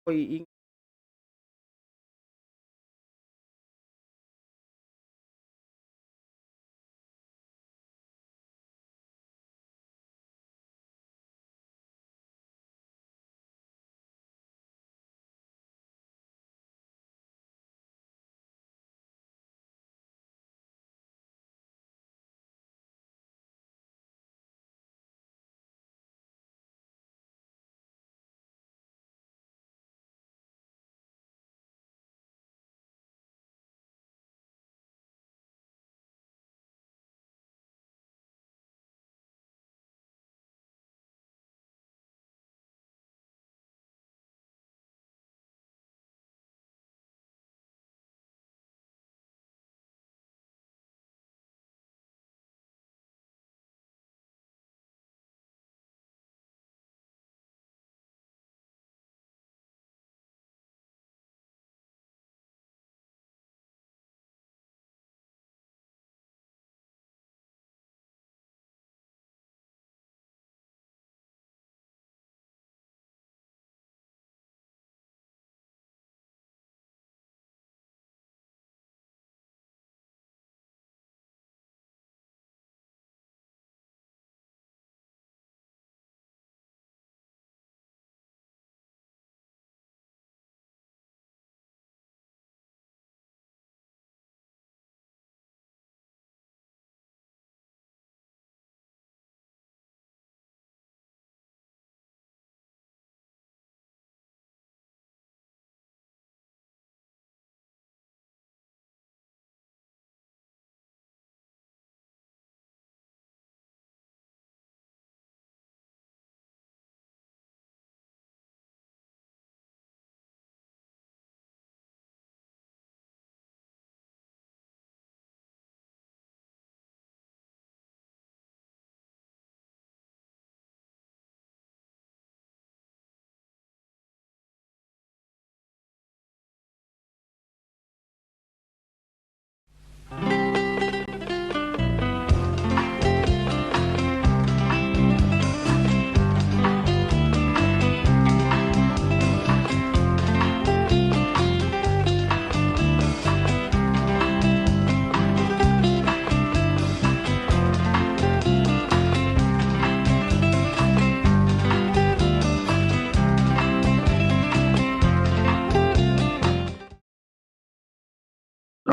I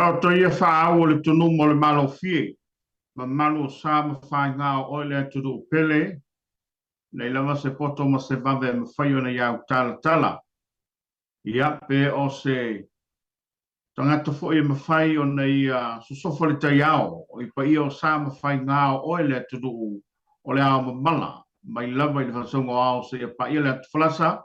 Taoto ia faaau o le tunumu o le malofie, mamalu o sa ma faiga o oe le atunuu pele, nei lava se poto ma se vave e mafai ona ia autalatala. Ia, pe o se tagata foi e mafai ona ia sosofa le taiao i paia o sa ma faiga o oe le atunuu o le ao mamala, mai lava i le faasauga o ao seia paia le atufalasa,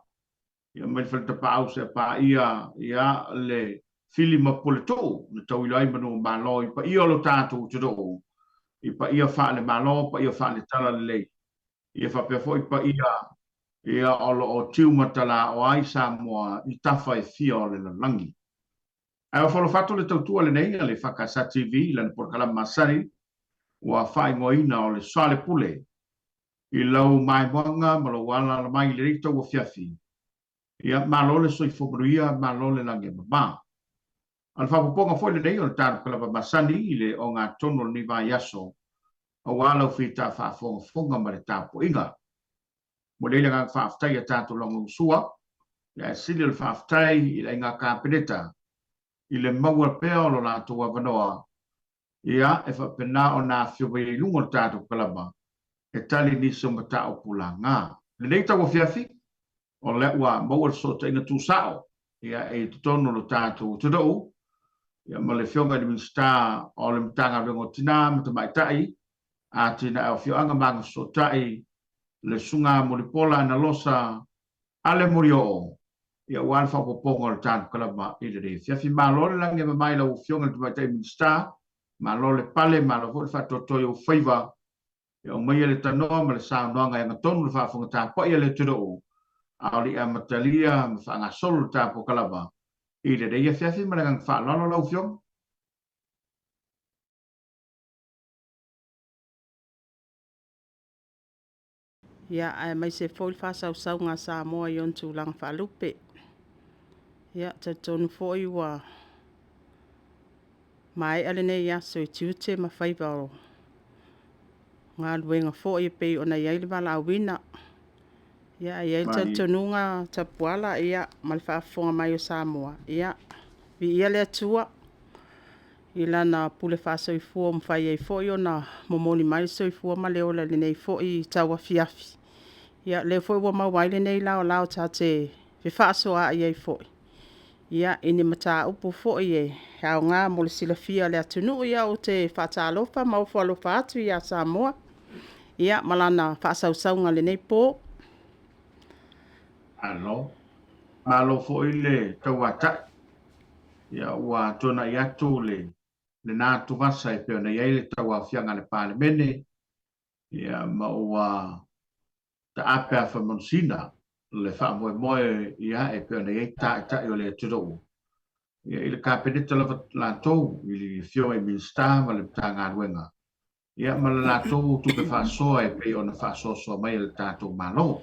ia mai le faletapaau seia paia ia le fili ma puletuu na tauilo ai manu o Malo i paia o lo tatou atunuu, i paia faale-Malo, paia faale-Talalelei, ia faapea foi paia ia o lo o tiu ma talaoa ai Samoa i tafa e fia o le lalolagi. Ae ua folofatu le tautua lenei a le EFKS TV i lana polokalame masani ua faaigoaina o le Soalepule i lau maimoaga ma lou alaala mai i lenei tauafiafi. Ia, malo le soifua manuia, malo le lagi e mama. A o le faaopoopoga foi lenei o le talokalava masani i le ogatotonu o lenei vaiaso aua lau fita faafogafoga ma le tapuaiga. Momoli ai le agaga faafetai i a tatou lagolagosua, ae sili o le faafetai i le Aiga Kapeneta i le maua pea o lo latou avanoa ia e faapena ona afifio mai ai i luga o le tatou kalama e tali nisi o mataupu laga. Lenei tauafiafi, o lea ua maua le fesootaiga tusao ia e i totonu o lo tatou atunuu ia ma le Afioga i le Minisita o le Matagaluega o Tina ma Tamaitai, Atinae o Afioaga ma Agafesootai, le Susuga Mulipola Anarosa Ale Molioo, ia aua le faaopoopoga o le talokalama i lenei afiafi. Malo le lagi e mama i lau Afioga i le Tamaitai Minisita, malo le pale, malo foi le faatoatoa i ou faiva. Ia aumaia le tanoa ma le saunoaga e agatonu le faafofoga tapuai a le atunuu, a o le i amatalia ma faagasolo le tapokalama i lenei afiafi. Ma le agaga faaaloalo lau Afioga. Ia, aemaise foi le faasausauga a Samoa i ona tulaga faalupe. Ia, talitonu foi ua maea lenei aso i tiute ma faiva o galuega foi e pei ona i ai le valaauina. Ia ae i ai le talitonuga Tapuala ma le faafofoga mai a Samoa, ia viia le Atua i Lana pule faasoifua ua mafai ai foi ona momoli mai le soifua ma le ola i lenei foi tauafiafi. Ia o lea foi ua maua ai lenei laolao tatou te fefaasoaai ai foi i ni mataupu foi e aoga mo le silafia e le atunuu. Ia ou te faatalofa ma ofo alofa atu ia Samoa ma lana faasausauga i lenei po. Malo. Malo foi le tauatai. Ia ua tuanai atu le lena atuvasa e pei ona i ai le tauaofiaga a le Palemene, ia ma ua taape afamanusina le faamoemoe ia e pei ona i ai taitai o le atunuu ia i le Kapeneta lava latou i le afioga i Minisita ma le Matagaluega ia ma le latou tupe faasoa e pei ona faasoasoa mai e le tatou Malo.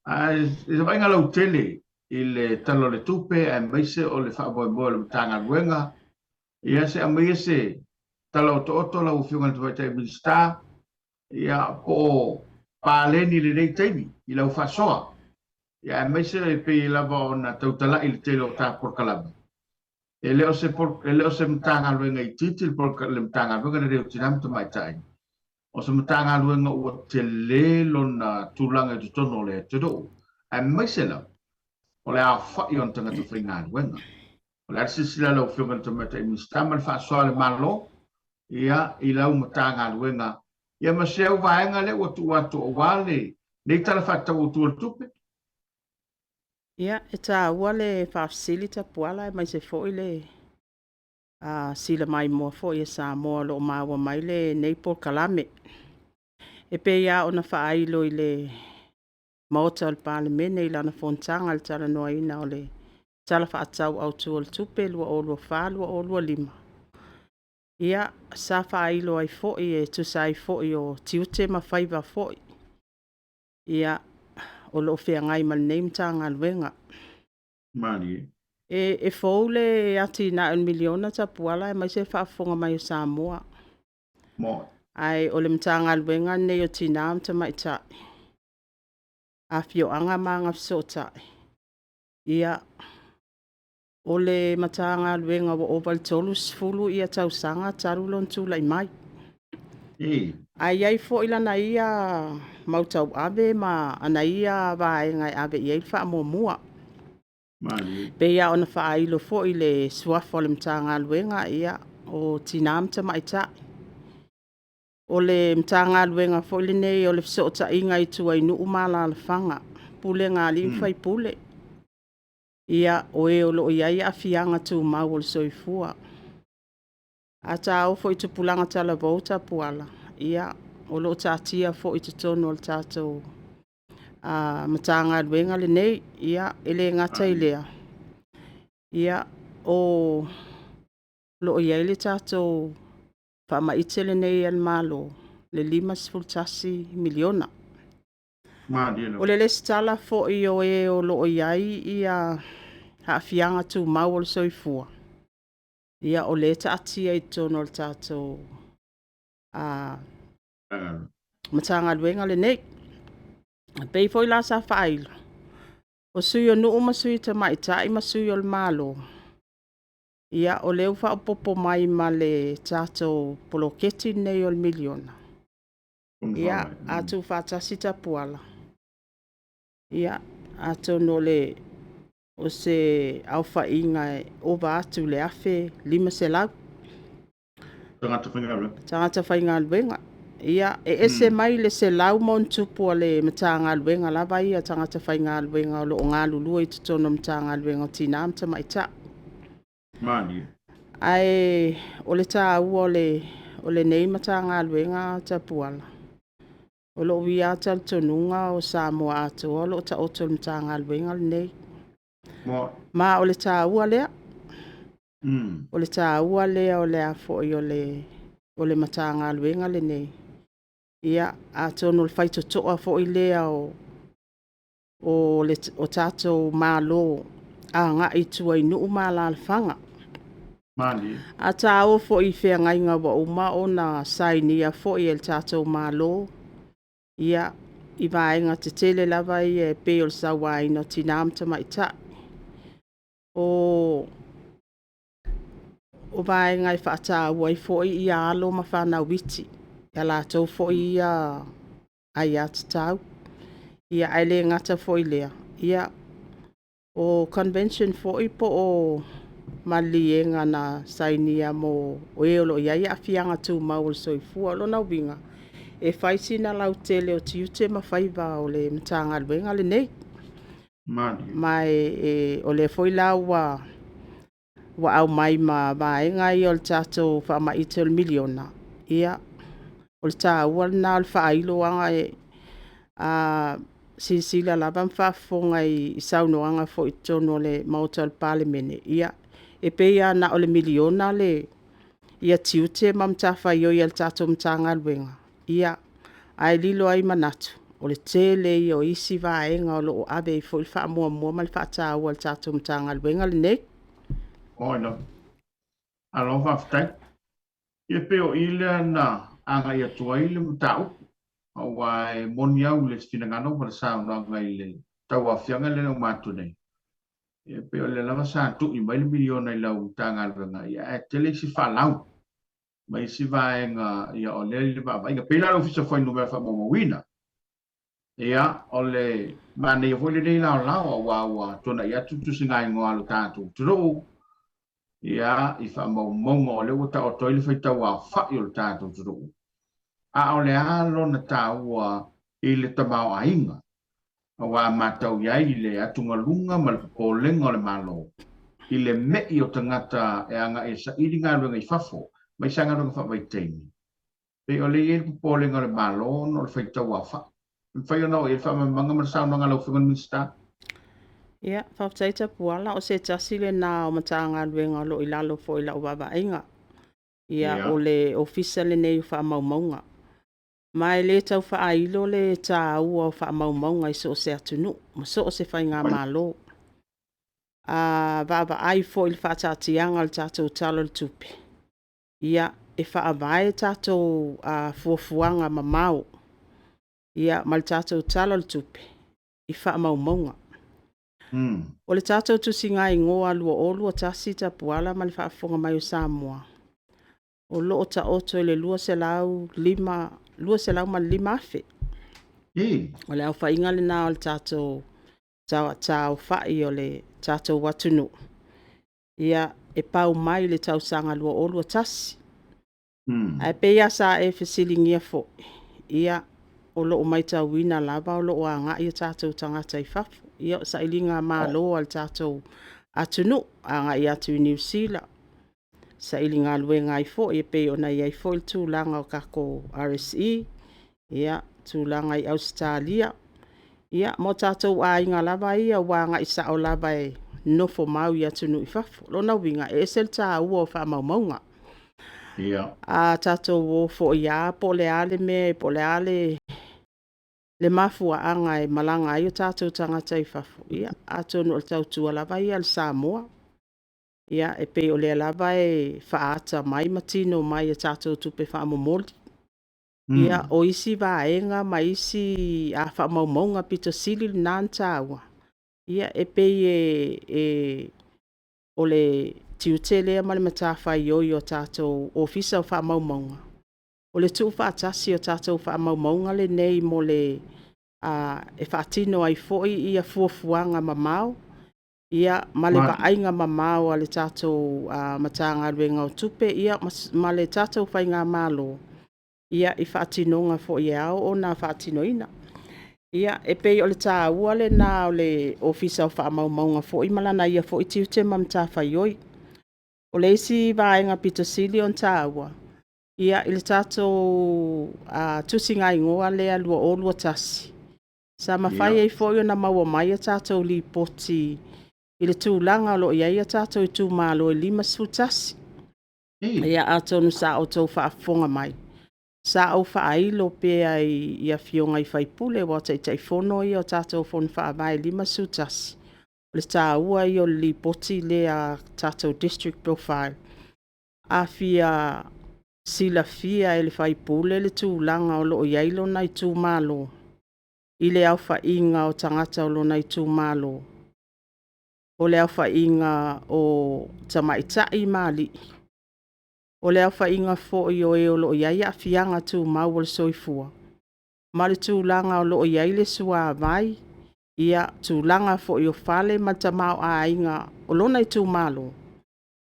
Ae i se vaaiga lautele i le Tala o le Tupe aemaise o le faamoemoe o le Matagaluega, ia se aumaia se tala otooto lau Afioga i le Tamaitai Minisita, ia po o paleni lenei taimi i lau faasoa, ia aemaise e pei lava ona tautalai i le tele o ta polokalame. E le o se, e le o se Matagaluega itiiti le Matagaluega lenei o Tina ma Tamaitai. O se Matagaluega ua tele lona tulaga i totonu o le atunuu, aemaise lava o le aofai o ona tagata faigaluega. O le a le silasila a lau Afioga i le Tamaitai Minisita ma le faasoa a le Malo ia, i lau Matagaluega ia ma se au vaega lea ua tuu atu aua lenei Tala Faatatau Autu o le Tupe? Ia, e taua le faafesili Tapuala aemaise foi le sila maimoa foi a Samoa o lo o maua mai lenei polokalame. E pei lava ona faailo i le Maota o le Palemene i lana fonotaga i le talanoaina o le Tala Faatatau Autu o le Tupe 2024/2025, ia, sa faailo ai foi e tusa ai foi o tiute ma faiva foi o lo o feagai ma lenei Matagaluega. Malie. E fou le atinae o le miliona Tapuala aemaise le faafofoga mai o Samoa. Mo. Ae o le Matagaluega lenei o Tina ma Tamaitai, Afioaga ma Agafesootai, ia, o le Matagaluega ua ova i le 30 tausaga talu lona tulai mai. Ae i ai foi lana ia mau tauave ma ana ia vaega e ave i ai le faamuamua. Malie. E pei lava ona faailo foi i le suafa o le Matagaluega, ia, o Tina ma Tamaitai. O le Matagaluega foi lenei o le fesootaiga i tua i nuu ma alaalafaga, pulega a alii ma faipule. Ia, o e o lo o i ai aafiaga tumau o le soifua. A ta o foi i tupulaga talavou Tapuala, ia, o lo o taatia foi i totonu o le tatou Matagaluega lenei. Ia, e le gata i lea, o lo o i ai le tatou faamaite lenei a le Malo, le $51 miliona. O le resitala foi o e o lo o i ai aafiaga tumau o le soifua, ia o lea e taatia i totonu o le tatou Matagaluega lenei. E pei foi la sa faailo, o sui o nuu ma sui tamaitai ma sui o le Malo, ia o lea ua faaopoopo mai ma le tatou poloketi lenei o le miliona. Ia, a tuufaatasi Tapuala, ia, atonu o se aofaiga e ova atu i le 1,500 tagata faigaluega. Tagata faigaluega. Ia, e ese mai le 100+ a le Matagaluega lava ia tagata faigaluega o lo o galulue i totonu o le Matagaluega o Tina ma Tamaitai. Malie. Ae o le taua o lenei Matagaluega Tapuala, o lou ia lava talitonuga o Samoa atoa o lo o taoto i le Matagaluega lenei. Mo. Ma o le taua lea. O le taua lea o le a foi o le Matagaluega lenei. Ia, atonu o le faitotoa foi lea o tatou Malo. agai i tua i nuu ma alaalafaga. A taua foi i feagaiga ua uma ona sainia foi e le tatou Malo, ia, i vaega tetele lava ia e pei o le sauaina o tina ma tamaitai. O vaega e faataua ai foi alo ma fanau iti i a latou foi ia aiatatau. Ia ae le gata foi i lea, ia, o convention foi po o maliliega na sainia mo e o lo o i ai aafiaga tumau o le soifua. O lona uiga, e fai sina lautele o tiute ma faiva o le Matagaluega lenei. Ma o lea foi la ua aumai ma vaega ia o le tatou faamaite o le $1miliona, ia, o le taua lena o le faailo. A silasila lava ma faafofoga i saunoaga foi i totonu o le Maota o le Palemene, ia, e pei lava na o le $1miliona tiute ma matafaioi a le tatou Matagaluega, ae lilo ai manatu, o le tele ia o isi vaega o lo o ave i ai foi le faamuamua ma le faataua a le tatou Matagaluega lenei. Oi lava. Malo faafetai. Ia pei o i lea na agai atu ai le mataupu, aua e moni au i le finagalo ma le saunoaga i le tauaofiaga lea na uma atu nei. E pei o lea lava sa tui mai le $1miliona i lau Matagaluega, ia ae tele isi faalau ma isi vaega ia o lea i le vaavaaiga. Pei la o le Ofisa o Fuainumera Faamaumauina, ia o le manaia foi lenei laolao aua ua tuanai atu le tusigaigoa a lo tatou atunuu ia i faamaumauga o lea ua taoto ai le faitauaofai o le tatou atunuu. A o le a lona taua i le tamaoaiga aua a matau i ai i le atugaluga ma le popolega o le Malo i le me'i o tagata e agai e saili galuega i fafo mai sa galuega faavaitaimi, pei o lea e i ai le popolega o le Malo ona o le faitauaofai. E mafai ona oo i ai le faamalamalamaga ma le saunoaga a lau Afioga i le Minisita? Ia, faafetai Tapuala, o se tasi lena o Matagaluega o lo o i lalo foi o lau vaavaaiga. Ia, o le Ofisa lenei o Faamaumauga. Ma e le tau faailo le taua o faamaumauga i so o se atunuu ma so o se faigamalo. A vaavaai foi i le faataatiaga o le tatou Tala o le Tupe, ia, e faavae tatou fuafuaga mamao ma le tatou Tala o le Tupe i faamaumauga. O le tatou tusigaigoa 2021 Tapuala ma le faafofoga mai o Samoa, o lo o taoto i le 205,000. O le aofaiga lena o le tatou taaofai o le tatou atunuu e pau mai i le tausaga 2021. Ae pei lava sa e fesiligia foi, ia, o lo o matauina lava o lo o agai o tatou tagata i fafo. Ia o sailigamalo a le tatou atunuu, agai atu i Niu Sila, saili galuega ai foi e pei ona i ai foi le tulaga o tatou RSE, tulaga i Ausetalia, ia ma o tatou aiga lava ia ua agai sao lava e nofomau i atunuu i fafo. O lona uiga, e ese le taua o faamaumauga. A tatou o foi lava po o le a le mea, po o le a le mafuaaga e malaga ai o tatou tagata i fafo, ia atonu o le tautua lava ia a le Samoa. Ia, e pei o lea lava e faaata mai ma tino mai i tatou tupe faamomoli. Ia, o isi vaega ma isi faamaumauga aupito sili na ona taua, ia e pei o le tiute lea ma le matafaioi a tatou Ofisa o Faamaumauga, o le tuufaatasi o tatou faamaumauga nei e faatino ai foi fuafuaga mamao ma le vaaiga mamao a le tatou Matagaluega o Tupe ma le tatou faigamalo i faatinoga foi e ao ona faatinoina. Ia, e pei o le taua lena o le Ofisa o Faamaumauga foi ma lana ia foi tiute ma matafaioi. O le isi vaega aupito sili ona taua i le tatou tusigaigoa lea 2021, sa mafai ai foi ona maua mai a tatou lipoti i le tulaga o lo o i ai a tatou itumalo e 51. Ia atonu sa outou faafofoga mai, sa ou faailo pea i Afioga i sui usufono aua o Taitaifono ia o tatou Fono Faavae e 51. O le taua ia o le lipoti lea a tatou District Profile. A fia silafia e le sui usufono le tulaga o lo o i ai lona itumalo i le aofaiga o tagata o lona itumalo, o le aofaiga o tamaitai ma alii, o le aofaiga foi o e o lo o i ai aafiaga tumau o le soifua, ma le tulaga o lo o i ai le suavai, tulaga foi o fale ma le tamaoaiga o lona itumalo,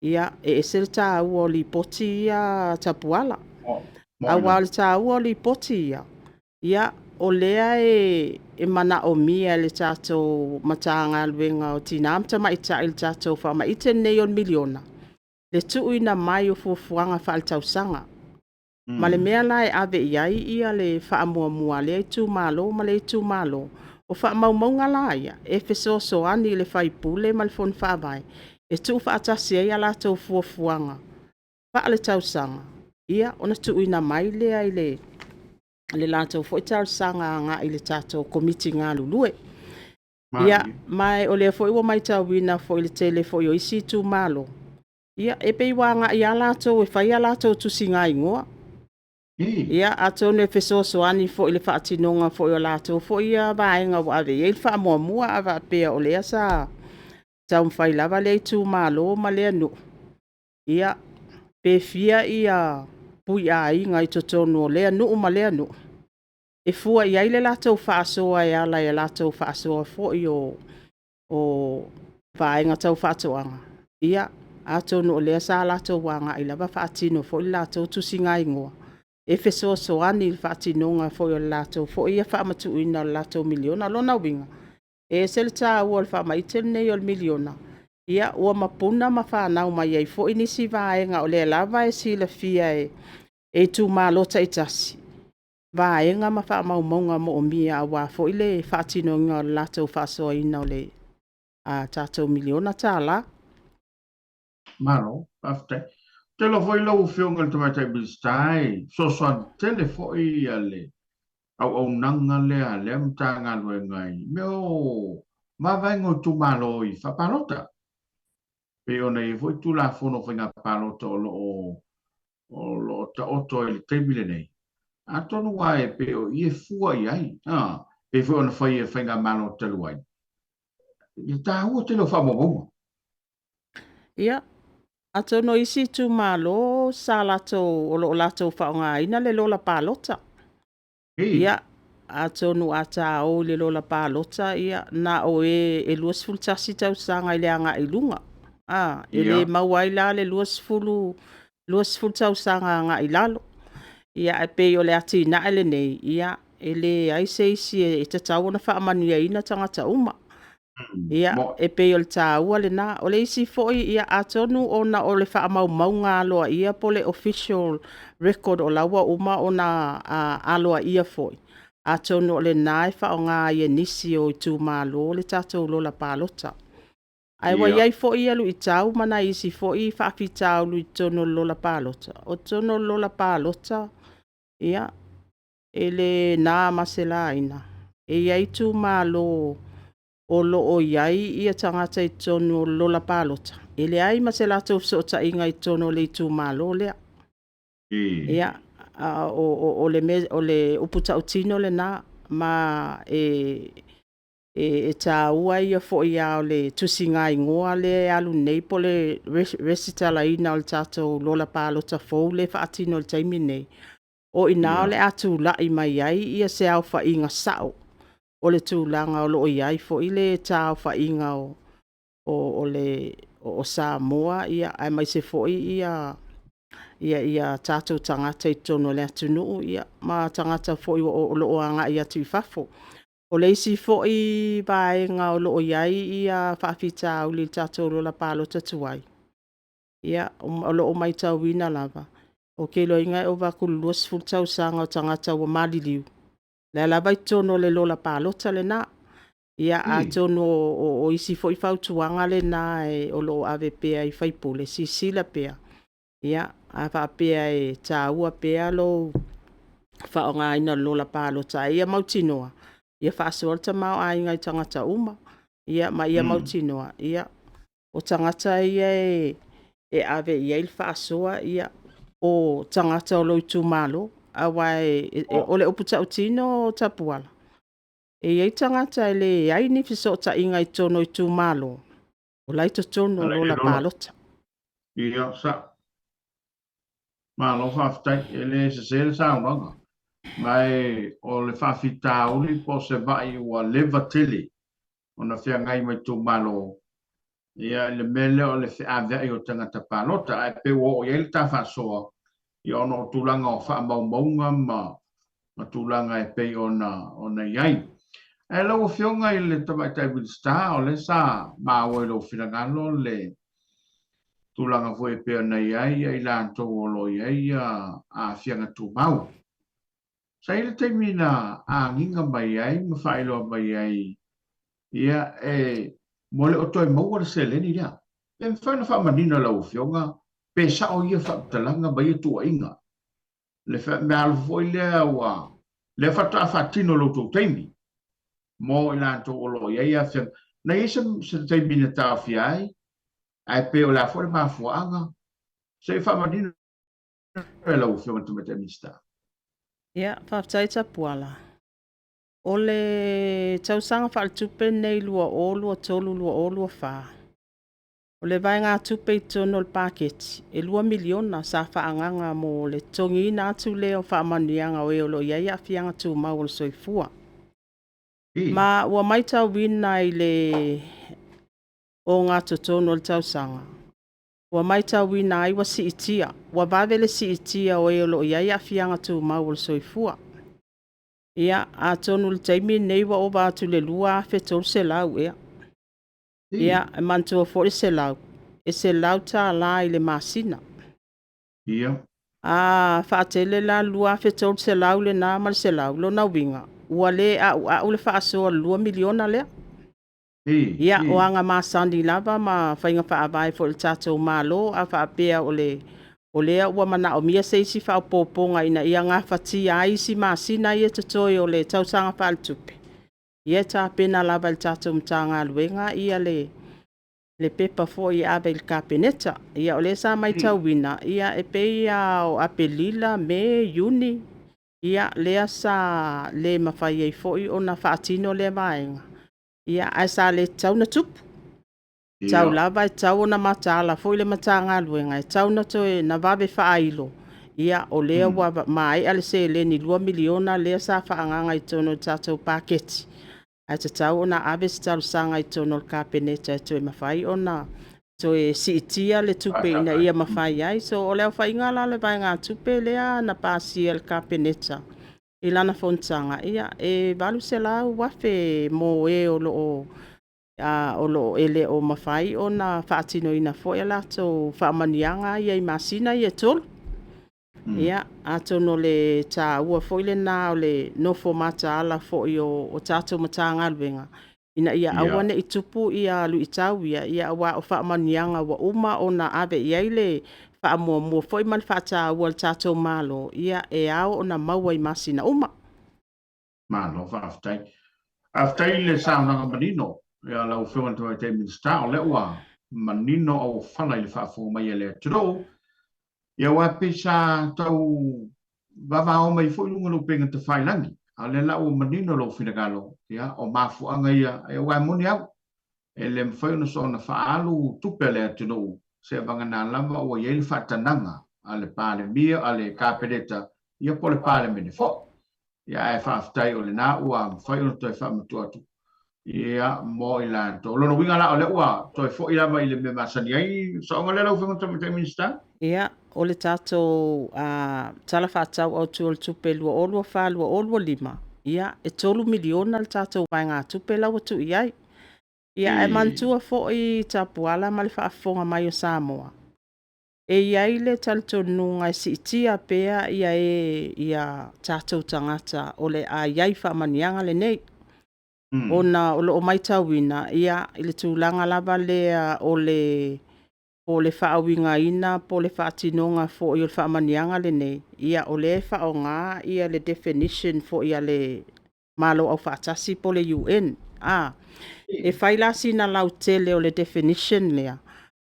ia e ese le taua o lipoti ia TapuaLa. Aua o le taua o lipoti ia, ia o lea e manaomia e le tatou Matagaluega o Tina ma Tamaitai i le tatou faamaite lenei o le $1miliona, le tuuina mai o fuafuaga faaletausaga. Ma le mea la e ave i ai le faamuamua a lea itumalo ma lea itumalo. O faamaumauga la ia, e fesoasoani i le sui usufono ma le Fono Faavae e tuufaatasi ai a latou fuafuaga faaletausaga, ia ona tuuina mai lea i le latou foi talosaga agai i le tatou Komiti galulue. Ia, ma o lea foi ua matauina foi i le tele foi o isi itumalo, ia e pei ua agai lava latou e fai a latou tusigaigoa. Ia, atonu e fesoasoani foi i le faatinoga foi o latou foi ia vaega ua ave i ai le faamuamua, a faapea o lea sa taumafai lava lea itumalo ma lea nuu, ia, pe fia pui aiga i totonu o lea nuu ma lea nuu, e fua i ai le latou faasoa e ala i a latou faasoa foi o vaega tau faatoaga, ia, atonu o lea sa latou agai lava faatino foi le latou tusigaigoa e fesoasoani i le faatinoga foi o le latou foi faamatuuina o le latou $1miliona. O lona uiga, e ese le taua o le faamaite lenei o le $1miliona, ia ua mapuna ma fanau mai ai foi nisi vaega o lea lava e silafia e itumalo taitasi, vaega ma faamaumauga manaomia aua foi le faatinoina o le latou faasoaina o le tatou $1miliona. Malo faafetai. Ou te iloa foi lau Afioga i le Tamaitai Minisita e fesoasoani tele foi le auaunaga lea a lea Matagaluega i mea o mavaega o itumalo i faapalota. Pei ona i ai foi Tulafono o Faiga Palota o lo o taoto ai i le taimi lenei, atonu lava e pei o i e fua i ai, pei foi ona fai e le Faigamalo talu ai, i le taua tele o faamaumauga. Ia, atonu o isi itumalo sa latou, o lo o latou faaaogaina le lola palota. Ia, atonu a ta o i le lola palota, ia na o e e 21 tausaga i le agai i luga. E le maua ai la le 20, 20 tausaga agai i lalo. Ia ae pei o le atinae lenei, ia, e leai se isi e tatau ona faamanuiaina tagata uma. Ia, e pei o le taua lena. O le isi foi, ia atonu ona o le faamaumauga aloaia po o le official record o la ua uma ona aloaia foi, atonu o lena e faaaoga ai e nisi o itumalo le tatou lola palota. Ae ua i ai foi luitau ma nai isi foi faafitauli i totonu o le lola palota. O totonu o le lola palota, ia, e le na ma se laina, e i ai itumalo o lo o i ai tagata i totonu o le lola palota, e leai ma se latou fesootaiga i totonu o le itumalo lea. Ia, o le upu tautino lena, ma e taua ia foi lava o le tusigaigoa lea e alu nei po o le resitalaina o le tatou lola palota fou lea e faatino i le taimi lenei, o i ina o le a tulai mai ai se aofaiga sao o le tulaga o lo o i ai foi le taaofaiga o Samoa aemaise foi tatou tagata i totonu o le atunuu ma tagata foi o lo o agai atu i fafo. O le isi foi vaega o lo o i ai faafitauli i le tatou lola palota tuai, o lo o matauina lava, ou te iloaina e ova atu i le 20 tausaga o tagata ua maliliu, o la e lava e i totonu o le lola palota lena. Ia atonu o isi foi fautuaga lena o lo o ave pea i sui usufono, silasila pea, a faapea e taua pea lou faaaogaina o le lola palota, a ia mautinoa ia faasoa le tamaoaiga i tagata uma. Ia, ma ia mautinoa, ia, o tagata ia e ave i ai le faasoa, ia, o tagata o lou itumalo. Aua o le upu tautino Tapuala, e i ai tagata e leai ni fesootaiga i totonu o itumalo, o la e i totonu o lola palota. Ia, sao. Malo faafetai, e le sese le saunoaga. Ma e o le faafitauli po o se vai ua leva tele ona feagai ma itumalo, ia, i le mea lea o le feaveai o tagata palota, ae pei ua oo i ai le ta faasoa, ia, ona o tulaga o faamaumauga ma tulaga e pei ona i ai. Ae lau Afioga i le Tamaitai Minisita, o lea sa maua i lou finagalo le tulaga foi e pei ona i ai i latou o lo o i ai aafiaga tumau. Sa i ai le taimi na agiga mai ai ma faailoa mai ai, ia, e ua le o toe maua le seleni lea. Pe mafai ona faamanino e lau Afioga pe sao ia faamatalaga ma ia tuuaiga? Le meaalofa foi lea ua lea faatoa faatino lo outou taimi mo i latou o lo o i ai aafiaga. Na i ai se taimi na taofia ai, ae pe o le a foi le mafuaaga? Se i faamanino e lau Afioga i le Tamaitai Minisita. Ia, faafetai Tapuala. O le tausaga faaletupe lenei 2023/2024, o le vaegatupe i totonu o le paketi, e $2 miliona sa faaagaaga mo le totogiina atu lea o faamanuiaga o e o lo o i ai aafiaga tumau o le soifua. Ma ua matauina i le ogatotonu o le tausaga, ua matauina ai ua siitia, ua vave le siitia o e o lo o i ai aafiaga tumau o le soifua. Ia, atonu i le taimi lenei ua ova atu i le 2,300 ea. Ia, e manatua foi le 100, e $100 i le masina. A faatele la le 2,300 lena ma le 100, lona uiga, ua le auau le faasoa i le $2 miliona lea. Ia, o aga masani lava ma faiga faavae foi a le tatou Malo, a faapea o lea ua manaomia se isi faaopoopoga ina ia gafatia ai isi masina ia e totoe o le tausaga faaletupe, ia e tapena lava e le tatou Matagaluega le pepa foi e ave i le Kapeneta. Ia o lea sa matauina, ia e pei lava o Aperila, Me, Iuni, ia lea sa le mafai ai foi ona faatino lea vaega, ia ae sa le tatau ona tupu. Tau lava e tatau ona mataala foi le Matagaluega, e tatau ona toe na vave faailo, ia o lea ua maea le seleni $2 miliona lea sa faaagaaga i totonu o le tatou paketi, ae tatau ona ave se talosaga i totonu o le Kapeneta e toe mafai ona toe siitia le tupe ina ia mafai ai. So, o le aofaiga la o le vaegatupe lea na pasia e le Kapeneta i lana fonotaga, ia e $800,000 mo e o lo o e le o mafai ona faatinoina foi a latou faamanuiaga ia i masina ia e 3. Ia, atonu o le taua foi lena o le nofo mataala foi o tatou Matagaluega ina ia aua ne i tupu luitau ia, aua o faamanuiaga ua uma ona ave i ai le faamuamua foi ma le faataua a le tatou Malo, ia e ao ona maua i masina uma. Malo faafetai. Faafetai i le saunoaga manino ia lau Afioga i le Tamaitai Minisita, o lea ua manino auofala i le faafofoga mai a le atunuu. Ia aua pei sa tau vavao mai foi luga o le upega tafailagi, a o lea la ua manino lou finagalo, ia o mafuaaga ia, aua e moni au, e le mafai ona soona faaalu tupe a le atunuu seivagana lava ua i ai le faatanaga a le Palemia, a le Kapeneta, ia po o le Palemene foi. Ia ae faafetai o lena ua mafai ona toe faamatuu atu ia mo i latou. O lona uiga la o lea ua toe foi lava i le mea masani ai saoga lea lau Afioga i le Tamaitai Minisita? Ia, o le tatou Tala Faatatau Autu o le Tupe 2024/2025, ia, e $3 miliona le tatou vaegatupe la ua tuu i ai. Ia, ae manatua foi Tapuala ma le faafofoga mai o Samoa, e i ai le talitonuga e siitia pea ia tatou tagata o le a i ai faamanuiaga lenei. Ona o lo o matauina ia, i le tulaga lava lea o le po o le faauigaina po o le faatinoga foi o le faamanuiaga lenei, ia o lea e faaaoga le definition foi a le Malo Aufaatasi po o le UN. A, e fai la sina lautele o le definition lea,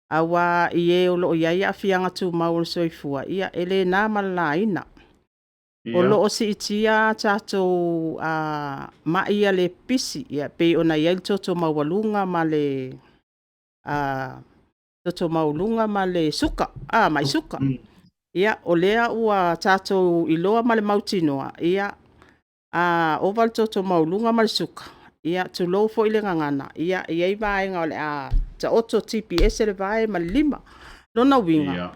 aua i e o lo o i ai aafiaga tumau o le soifua, ia e le na ma le laina. O lo o siitia a tatou mai ia le pipisi, ia pei ona i ai le toto maualuga ma le toto maualuga ma le suka, mai suka. Ia, o lea ua tatou iloa ma le mautinoa, ia, a ova le toto maualuga ma le suka, ia tulou foi le gagana, ia e i ai vaega o le a taoto tipi ese le vae ma le lima. O lona uiga,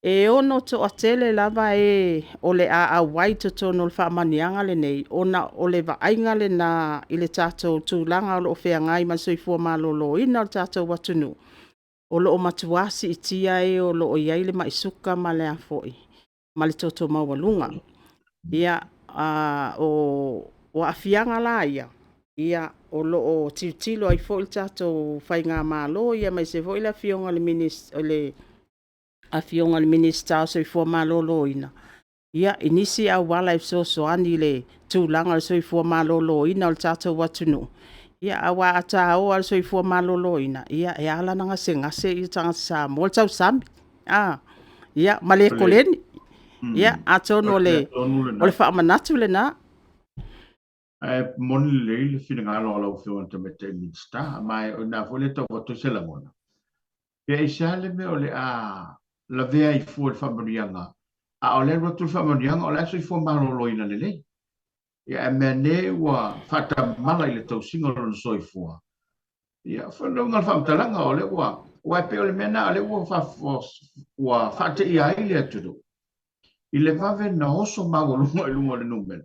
e ono toatele lava e o le a auai i totonu o le faamanuiaga lenei, ona o le vaaiga lena i le tatou tulaga o lo o feagai ma le soifua maloloina o le tatou atunuu, o lo o matua siitia e o lo o i ai le mai suka ma le ma le toto maualuga. Ia, o aafiaga la ia, o lo o tilotilo ai foi le tatou faigamalo aemaise foi le Afioga i le Minisita o le Soifua Maloloina i nisi auala e fesoasoani i le tulaga o le soifua maloloina o le tatou atunuu. Aua a taoa lava le soifua maloloina, e ala ona gasegase tagata Samoa, o le tausami ma le koleni. Ia, atonu o le faamanatu lena. Ae moni lelei le finagalo o lau Afioga i le Tamaitai Minisita, ma o i ina foi lea e tau avatu ai se lagona. Pe aisea le mea o le a lavea ai fua i le faamanuiaga, a o le alu atu le faamanuiaga o la e soifua maloloina lelei. Ia ae meaane ua faatamala i le tausiga o lona soifua. Ia, o le uiga o le faamatalaga, o lea ua, aua e pei o le mea lena o lea ua faateia ai le atunuu i le vave ona oso maualuga i luga o le numera.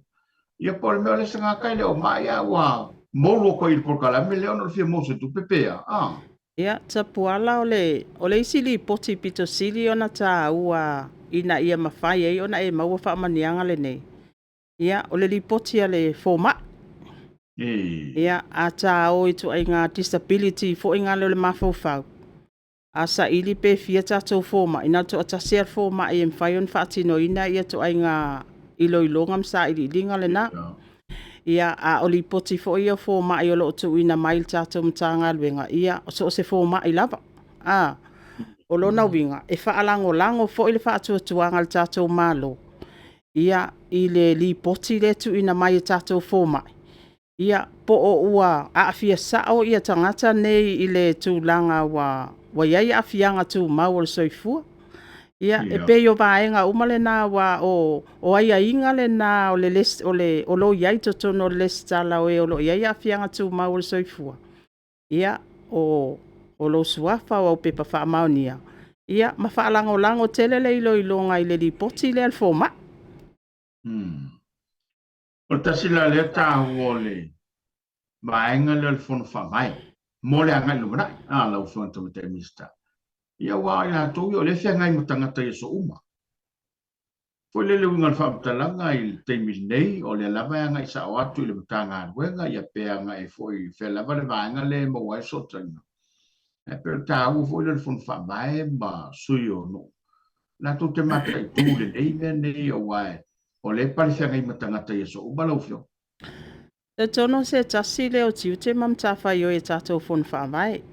Ia po o le mea o le tagata e le o mai a ua moulu atu ai i le polokalame lea ona o le fia maua o se tupe pe a? A. Ia, Tapuala, o le isi lipoti pito sili ona taua ina ia mafai ai ona e maua faamanuiaga lenei, ia, o le lipoti a le fomai. Ia, a ta o i ituaiga disability foi lea o le mafaufau, a saili pe fia tatou fomai, na o le toatasi lava le fomai e mafai ona faatinoina ituaiga iloiloga ma sailiiliga lena. Ia, a o lipoti foi ia a fomai o lo o tuuina mai i le tatou Matagaluega, ia, so o se fomai lava. O lona uiga, e faalagolago foi le faatuatuaga o le tatou Malo i le lipoti lea e tuuina mai e tatou fomai, ia po o ua aafia sao tagata nei i le tulaga ua i ai aafiaga tumau o le soifua. Ia, e pei o vaega uma na aua o aiaiga na o lo o i ai i totonu o le resitala o e o lo o i ai aafiaga tumau o le soifua, ia, o lou suafa, o au pepa faamaonia, ia ma faalagolago tele le iloiloga i le lipoti lea a le fomai. O le tasi la lea taua o le vaega lea o le Fono Faavae mo le agai i le lumanai, a lau Afioga i le Tamaitai Minisita. Ia aua o i latou ia o lea e feagai ma tagata i aso uma. Foi lele uiga o le faamatalaga i le taimi nei, o lea lava e agai sao atu i le Matagaluega, ia pe agai foi i fea lava le vaega lea e maua ai fesootaiga. Ae pei o le taua foi lea o le Fono Faavae ma sui o nuu, latou te mataitu lelei mea nei, aua o lea e palefeagai ma tagata i aso uma lau Afioga. E talitonu o se tasi lea o tiute ma matafaioi a tatou Fono Faavae.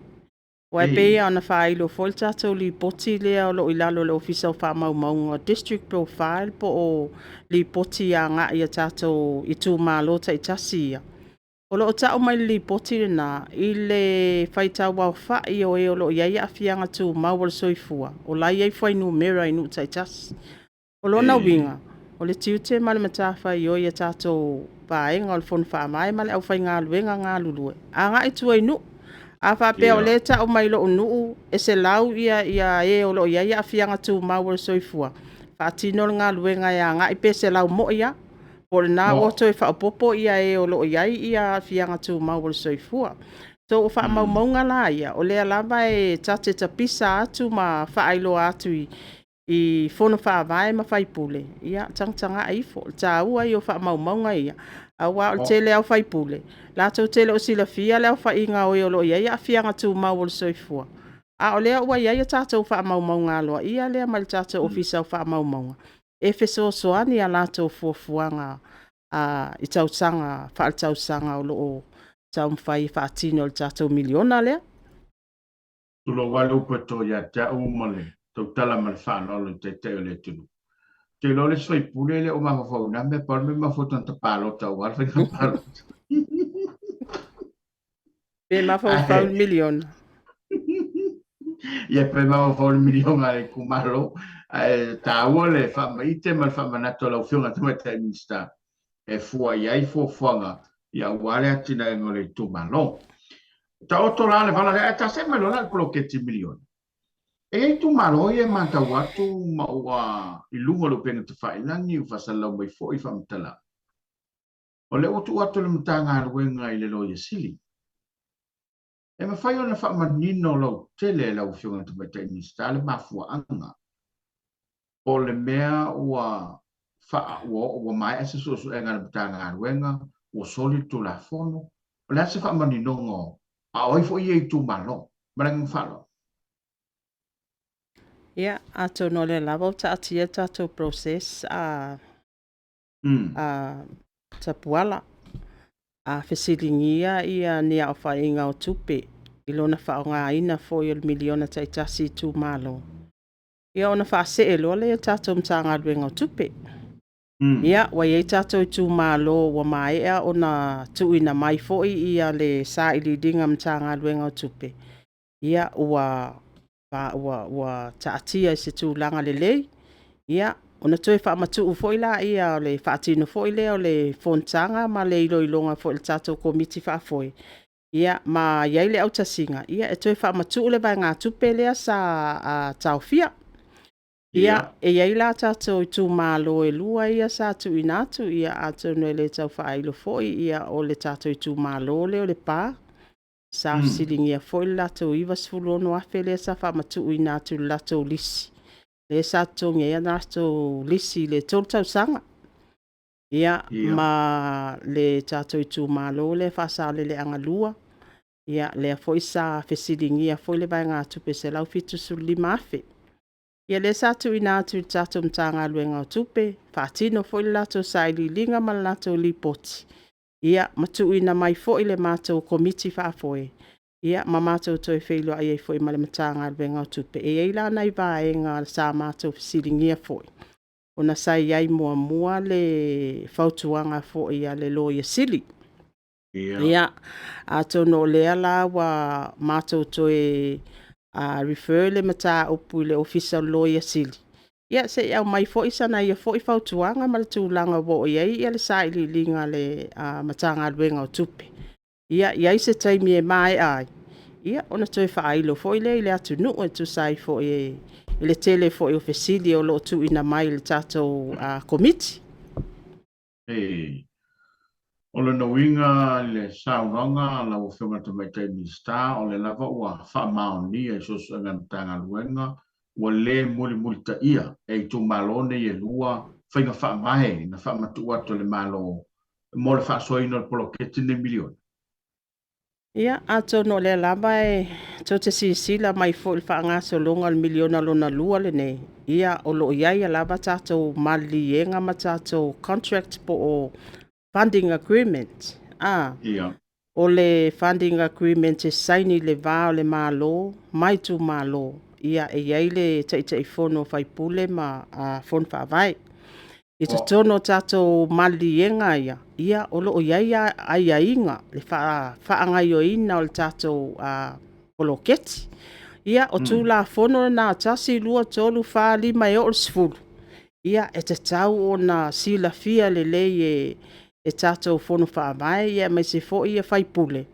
Aua e pei lava ona faailo foi le tatou lipoti lea o lo o i lalo o le Ofisa o Faamaumauga, District Profile po o lipoti agai i tatou itumalo taitasi ia. O lo o tau mai i le lipoti lena, i le faitauaofai o e o lo o i ai aafiaga tumau o le soifua, o la e i ai fuainumera i nuu taitasi. O lona uiga, o le tiute ma le matafaioi a tatou vaega o le Fono Faavae ma le aufaigaluega galulue, agai i tua i nuu. A faapea o lea e tau mai i lou nuu e 100 e o lo o i ai aafiaga tumau o le soifua, faatino le galuega e agai pe 100 moi lava, po o lena ua toe faaopoopo e o lo o i ai aafiaga tumau o le soifua. So, o faamaumauga la ia, o lea lava e ta te tapisa atu ma faailoa atu i Fono Faavae ma faipule, ia tagatagai ifo. O le taua ia o faamaumauga ia, aua o le tele lava o faipule, latou te le o silafia le aofaiga o e o lo o i ai aafiaga tumau o le soifua, a o lea ua i ai a tatou faamaumauga aloaia lea mai le tatou Ofisa o Faamaumauga, e fesoasoani i a latou fuafuaga i tausaga faaletausaga o lo o taumafai e faatino le tatou miliona lea. Tulou lava le upu e to ia te au ma le tautala ma le faaaloalo i Taitai o le atunuu. Ou te iloa le isi faipule e le o mafaufau i na mea, pau le mea e mafaufau i tagata palota aua le faiga palota. Pe mafaufau i le miliona. Ia, pe mafaufau i le miliona a le itumalo, ae taua le faamaite ma le faamanatu a lau Afioga i le Tamaitai Minisita e fua i ai fuafuaga aua le atinaega o le itumalo. Taoto la le vala lea, ae ta see mai loa la i le poloketi miliona. E i ai itumalo ia e matau atu ma ua i luga o le upega tafailagi, ua faasalalau mai foi faamatalaga. O lea ua tuu atu le Matagaluega i le Loia Sili. E mafai ona faamanino lautele e lau Afioga i le Tamaitai Minisita le mafuaaga po o le mea ua faa, ua, ua maea se suesuega a le Matagaluega, ua soli le Tulafono. O le a se faamaninoga o, a o ai foi ia itumalo? Ma le agaga faaaloalo. Ia, atonu o lea lava ua taatia le tatou process a a Tapuala, a fesiligia ia ni aofaiga o tupe i lona faaaogaina foi o le miliona taitasi i itumalo, ia ona faasee loa lea i le tatou Matagaluega o Tupe. Ia, ua i ai tatou itumalo ua maea ona tuuina mai foi ia le sailiiliga a le Matagaluega o Tupe, ia ua ua taatia i se tulaga lelei, ia ona toe faamatuu foi lea o le faatino foi lea o le fonotaga ma le iloiloga foi a le tatou Komiti Faafoe, ia ma i ai le autasiga e toe faamatuu le vaegatupe lea sa taofia. Ia, e i ai la tatou itumalo e lua ia sa tuuina atu, ia atonu e le tau faailo foi, ia o le tatou itumalo lea o Lepa, sa fesiligia foi le latou $96,000 lea sa faamatuuina atu i le latou lisi, lea sa totogi ai a latou lisi i le 3 tausaga. Ia, ma le tatou itumalo lea Faasaleleaga 2, ia lea foi sa fesiligia foi le vaegatupe e $175,000. Ia lea sa tuuina atu i le tatou Matagaluega o Tupe, faatino foi le latou sailiiliga ma le latou lipoti, ia ma tuuina mai foi i le matou Komiti Faafoe, ia ma matou toe feiloai ai foi ma le Matagaluega o Tupe. E i ai la nai vaega sa matou fesiligia foi, ona sa i ai muamua le fautuaga foi a le Loia Sili. Ia, atonu o lea la ua matou toe refer le mataupu i le Ofisa o le Loia Sili, ia se i aumai foi sana ia foi fautuaga ma le tulaga ua oo i ai le sailiiliga a le Matagaluega o Tupe. Ia i ai se taimi e maea ai, ia ona toe faailo foi lea i le atunuu e tusa ai foi i le tele foi o fesili o lo o tuuina mai i le tatou Komiti. O lona uiga i le saunoaga a lau Afioga i le Tamaitai Minisita, o lea lava ua faamaonia i suesuega a le Matagaluega, ua le mulimulitaia e itumalo nei e lua faiga faavae na faamatuu atu e le Malo mo le faasoaina o le poloketi lenei miliona. Ia, atonu o lea lava e tou te silasila mai foi i le faagasologa o le miliona lona lua lenei, ia o lo o i ai lava tatou maliliega ma tatou contract po o funding agreement. O le funding agreement e saini i le va o le Malo ma itumalo, ia e i ai le Taitaifono o faipule ma Fono Faavae. I totonu o tatou maliliega ia, ia o lo o i ai aiaiga le faagaoioiga o le tatou poloketi. Ia, o Tulafono na 1, 2, 3, 4, 5 e oo i le 10, ia e tatau ona silafia lelei e tatou Fono Faavae aemaise foi sui usufono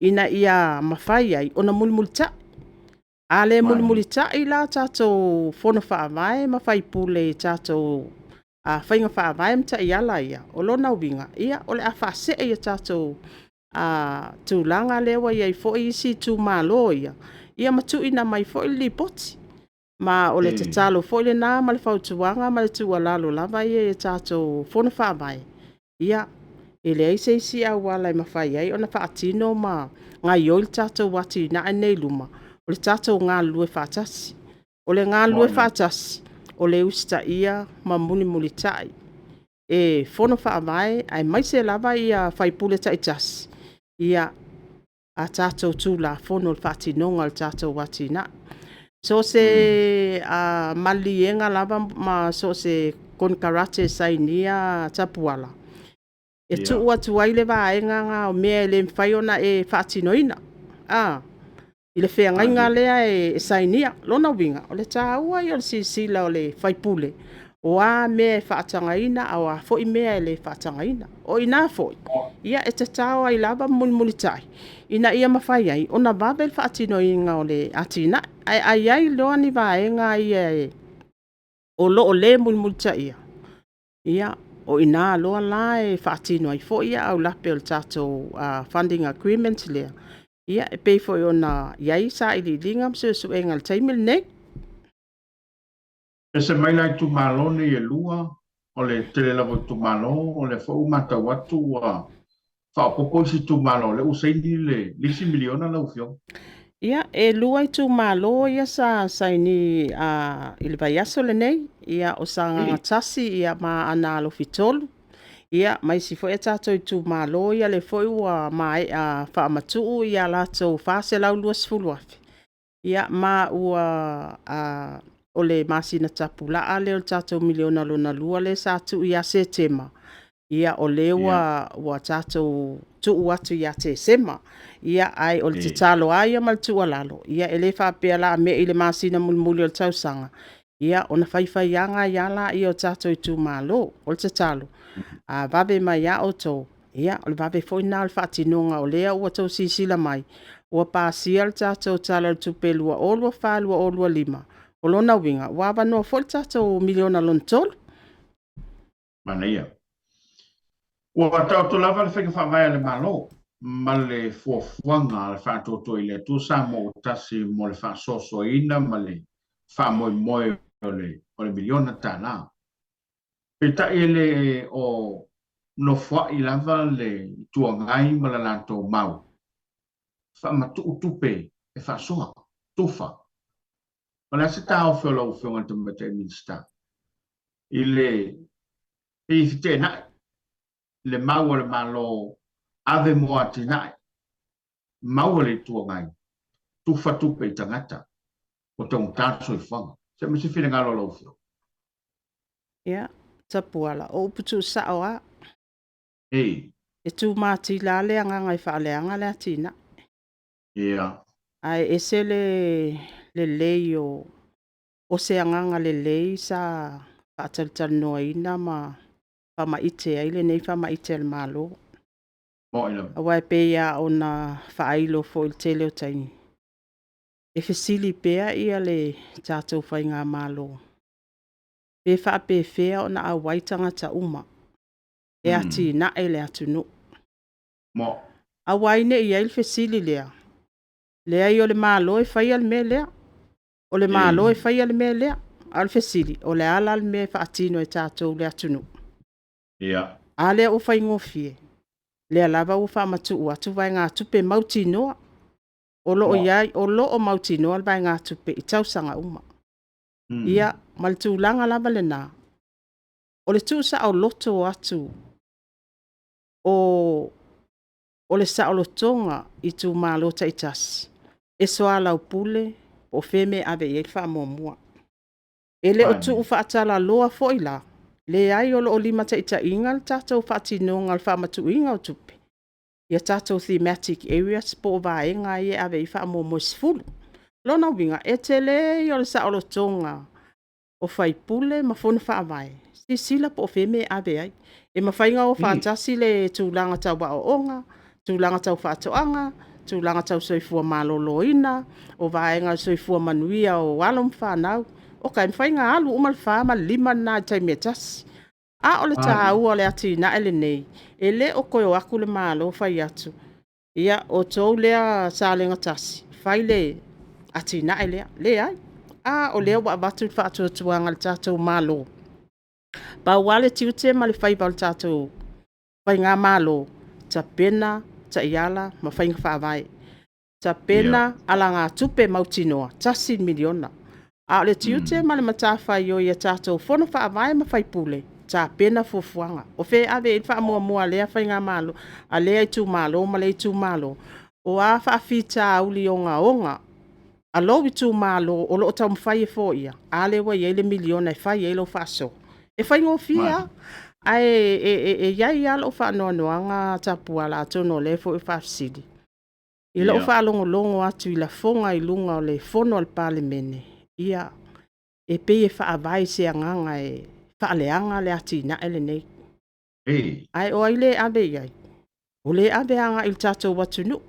ina ia mafai ai ona mulimulitai. A le mulimulitai la tatou Fono Faavae ma sui usufono i tatou faiga faavae ma taiala ia, o lona uiga, ia o le a faasee i tatou tulaga lea ua i ai foi isi itumalo ia, ia ma tuuina mai foi le lipoti. Ma o le tatalo foi lena ma le fautuaga ma le tuualalo lava ia i tatou Fono Faavae, ia, e leai se isi auala e mafai ai ona faatino ma gaoioi le tatou atinae lenei i luma, o le tatou galulue faatasi. O le galulue faatasi, o le usitaia ma mulimulitai e Fono Faavae aemaise lava sui usufono taitasi. a tatou Tulafono i le faatinoga o le tatou atinae. So o se maliliega lava ma so o se konekarate e sainia Tapuala, e tuu atu ai le vaega lena o mea e le mafai ona e faatinoina i le feagaiga lea e sainia. O lona uiga, o le taua ia o le silasila o le sui usufono, o a mea e faatagaina a o a foi mea e le faatagaina. O i ina foi, e tatao ai lava ma mulimulitai ina ia mafai ai ona vave le faatinoina o le atinae. Ae a i ai loa ni vaega ia o lo o le mulimulitaia, ia o i ina loa la e faatino ai foi aulape o le tatou funding agreement lea, e pei foi ona i ai sailiiliga ma suesuega i le taimi lenei. E ese mai la itumalo nei e lua, o le tele lava o itumalo, o lea foi ua matau atu ua faaopoopo isi itumalo, o lea ua saini le isi miliona lau Afioga. Ia, e 2 itumalo ia sa saini i le vaiaso lenei, ia o Sagaga 1 ma Aana Alofi 3, ia ma isi foi a tatou itumalo ia lea foi ua maea faamatuu a latou $420,000, ia ma ua o le masina tapulaa lea o le tatou miliona lona lua lea sa tuu ia Setema, ia o lea ua tatou tuu atu ia Tesema. Ia, ae o le tatalo lava ia ma le tuualalo, ia e le faapea o le a me'i i le masina mulimuli o le tausaga, ia ona faifaiaga ai lava lea o tatou itumalo. O le tatalo, a vave mai lava outou, ia o le vave foi lena o le faatinoga o lea ua outou silasila mai ua pasia le tatou Tala o le Tupe 2024/2025, o lona uiga, ua avanoa foi le tatou miliona lona tolu. Manaia. Ua taoto lava le faiga faavae a le Malo ma le fuafuaga a le Faatuatua i le Atua Samoa ua Tasi mo le faasoasoaina ma le faamoemoe o le miliona tala. Peitai e le o nofoai lava le Itu Agai ma le latou mau faamatuu tupe e faasoa, tufa. O le a se taofi o lau Afioga i le Tamaitai Minisita i le pei e feteenai le mau a le Malo ave mo atinae, mau a le Itu Agai tufa tupe i tagata ua taugata le soifuaga. Se aumai se finagalo o lau Afioga. Ia, Tapuala, o upu tuusao lava. E tumatila lava le agaga e faaleaga le atinae. Ae ese le lelei o se agaga lelei sa faatalatalanoaina ma faamaite ai lenei faamaite a le Malo. Aua e pei lava ona faailo foi i le tele o taimi, e fesili pea le tatou faigamalo, pe faapefea ona auai tagata uma e atinae le atunuu. Aua ai ne i i ai le fesili lea, leai o le Malo e faia le mea lea, o le Malo e faia le mea lea. A o le fesili, o le a la le mea e faatino e tatou le atunuu? A lea ua faigofie, o lea lava ua faamatuu atu vaegatupe mautinoa, o lo o i ai, o lo o mautinoa le vaegatupe i tausaga uma. Ia, ma le tulaga lava lena, o le tuusaoloto atu o le saolotoga i itumalo taitasi, e soalaupule po o fea le mea e ave i ai le faamuamua. E le o tuufaatalaloa foi la, leai o lo o limataitaiina le tatou faatinoga o le faamatuuina o tupe i a tatou thematic areas po o vaega ia e ave i ai le faamuamua e 10. O lona uiga, e tele ia o le saolotoga o sui usufono ma Fono Faavae, silasila po o fea le mea e ave ai. E mafai ona o faatasi le tulaga tau aoaoga, tulaga tau faatoaga, tulaga tau soifua maloloina, o vaega o le soifua manuia o alo ma fanau. Oka, e mafai ona alu uma le 4 ma le 5 lena i le taimi e tasi. A o le taua o le atinae lenei, e le o toe o atu le Malo fai atu, ia outou lea Salega 1, fai le atinae lea. Leai. A o lea ua avatu le faatuatuaga e le tatou Malo. Pau lava le tiute ma le faiva o le tatou faigamalo, tapena taiala ma faiga faavae, tapena alagatupe mautinoa e $1 miliona. A o le tiute ma le matafaioi a tatou Fono Faavae ma sui usufono, tapena fuafuaga. O fea e ave i ai le faamuamua a lea faigamalo, a lea itumalo ma lea itumalo? O a faafitauli ogaoga a lou itumalo o lo o taumafai e foia, a lea ua i ai le miliona e fai ai lau faasoa? E faigofie lava, ae e i ai lava lou faanoanoaga Tapuala atonu o lea foi e faafesili, i lau faalogologo atu i lafoga i luga o le Fono a le Palemene, ia, e pei e faavae i se agaga e faaleaga le atinae lenei. Ae o ai lea e ave i ai? O lea e ave agai i le tatou atunuu.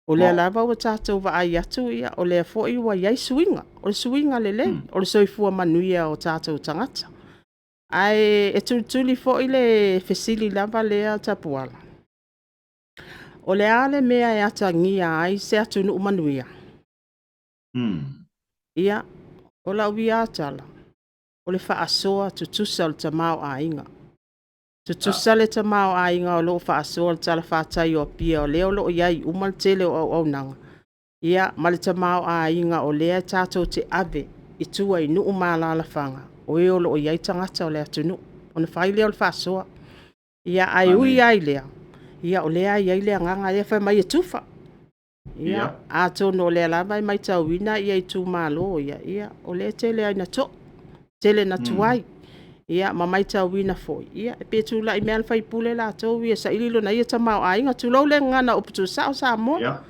O lea lava ua tatou vaai atu o lea foi ua i ai suiga, o le suiga lelei, o le soifua manuia o tatou tagata. Ae tulituli foi le fesili lava lea Tapuala, o le a le mea e atagia ai se atunuu manuia? Ia, o lau ia lava tala, o le faasoa tutusa o le tamaoaiga. Tutusa le tamaoaiga o lo o faasoa i le talafatai o Apia o lea o lo o i ai uma le tele o auaunaga, ia ma le tamaoaiga o lea tatou te ave i tua i nuu ma alaalafaga o e o lo o i ai tagata o le atunuu, ona fai lea o le faasoa. Ae ui lava i lea, o lea e i ai le agaga lea fai mai e tufa. Ia, atonu o lea lava e matauina itumalo ia, o lea e tele lava ina to'a, tele ina tuai, ma matauina foi, pe tulai mai lava le sui usufono latou ia e saili lona ia tamaoaiga, tulou le gagana o upu tuusao Samoa.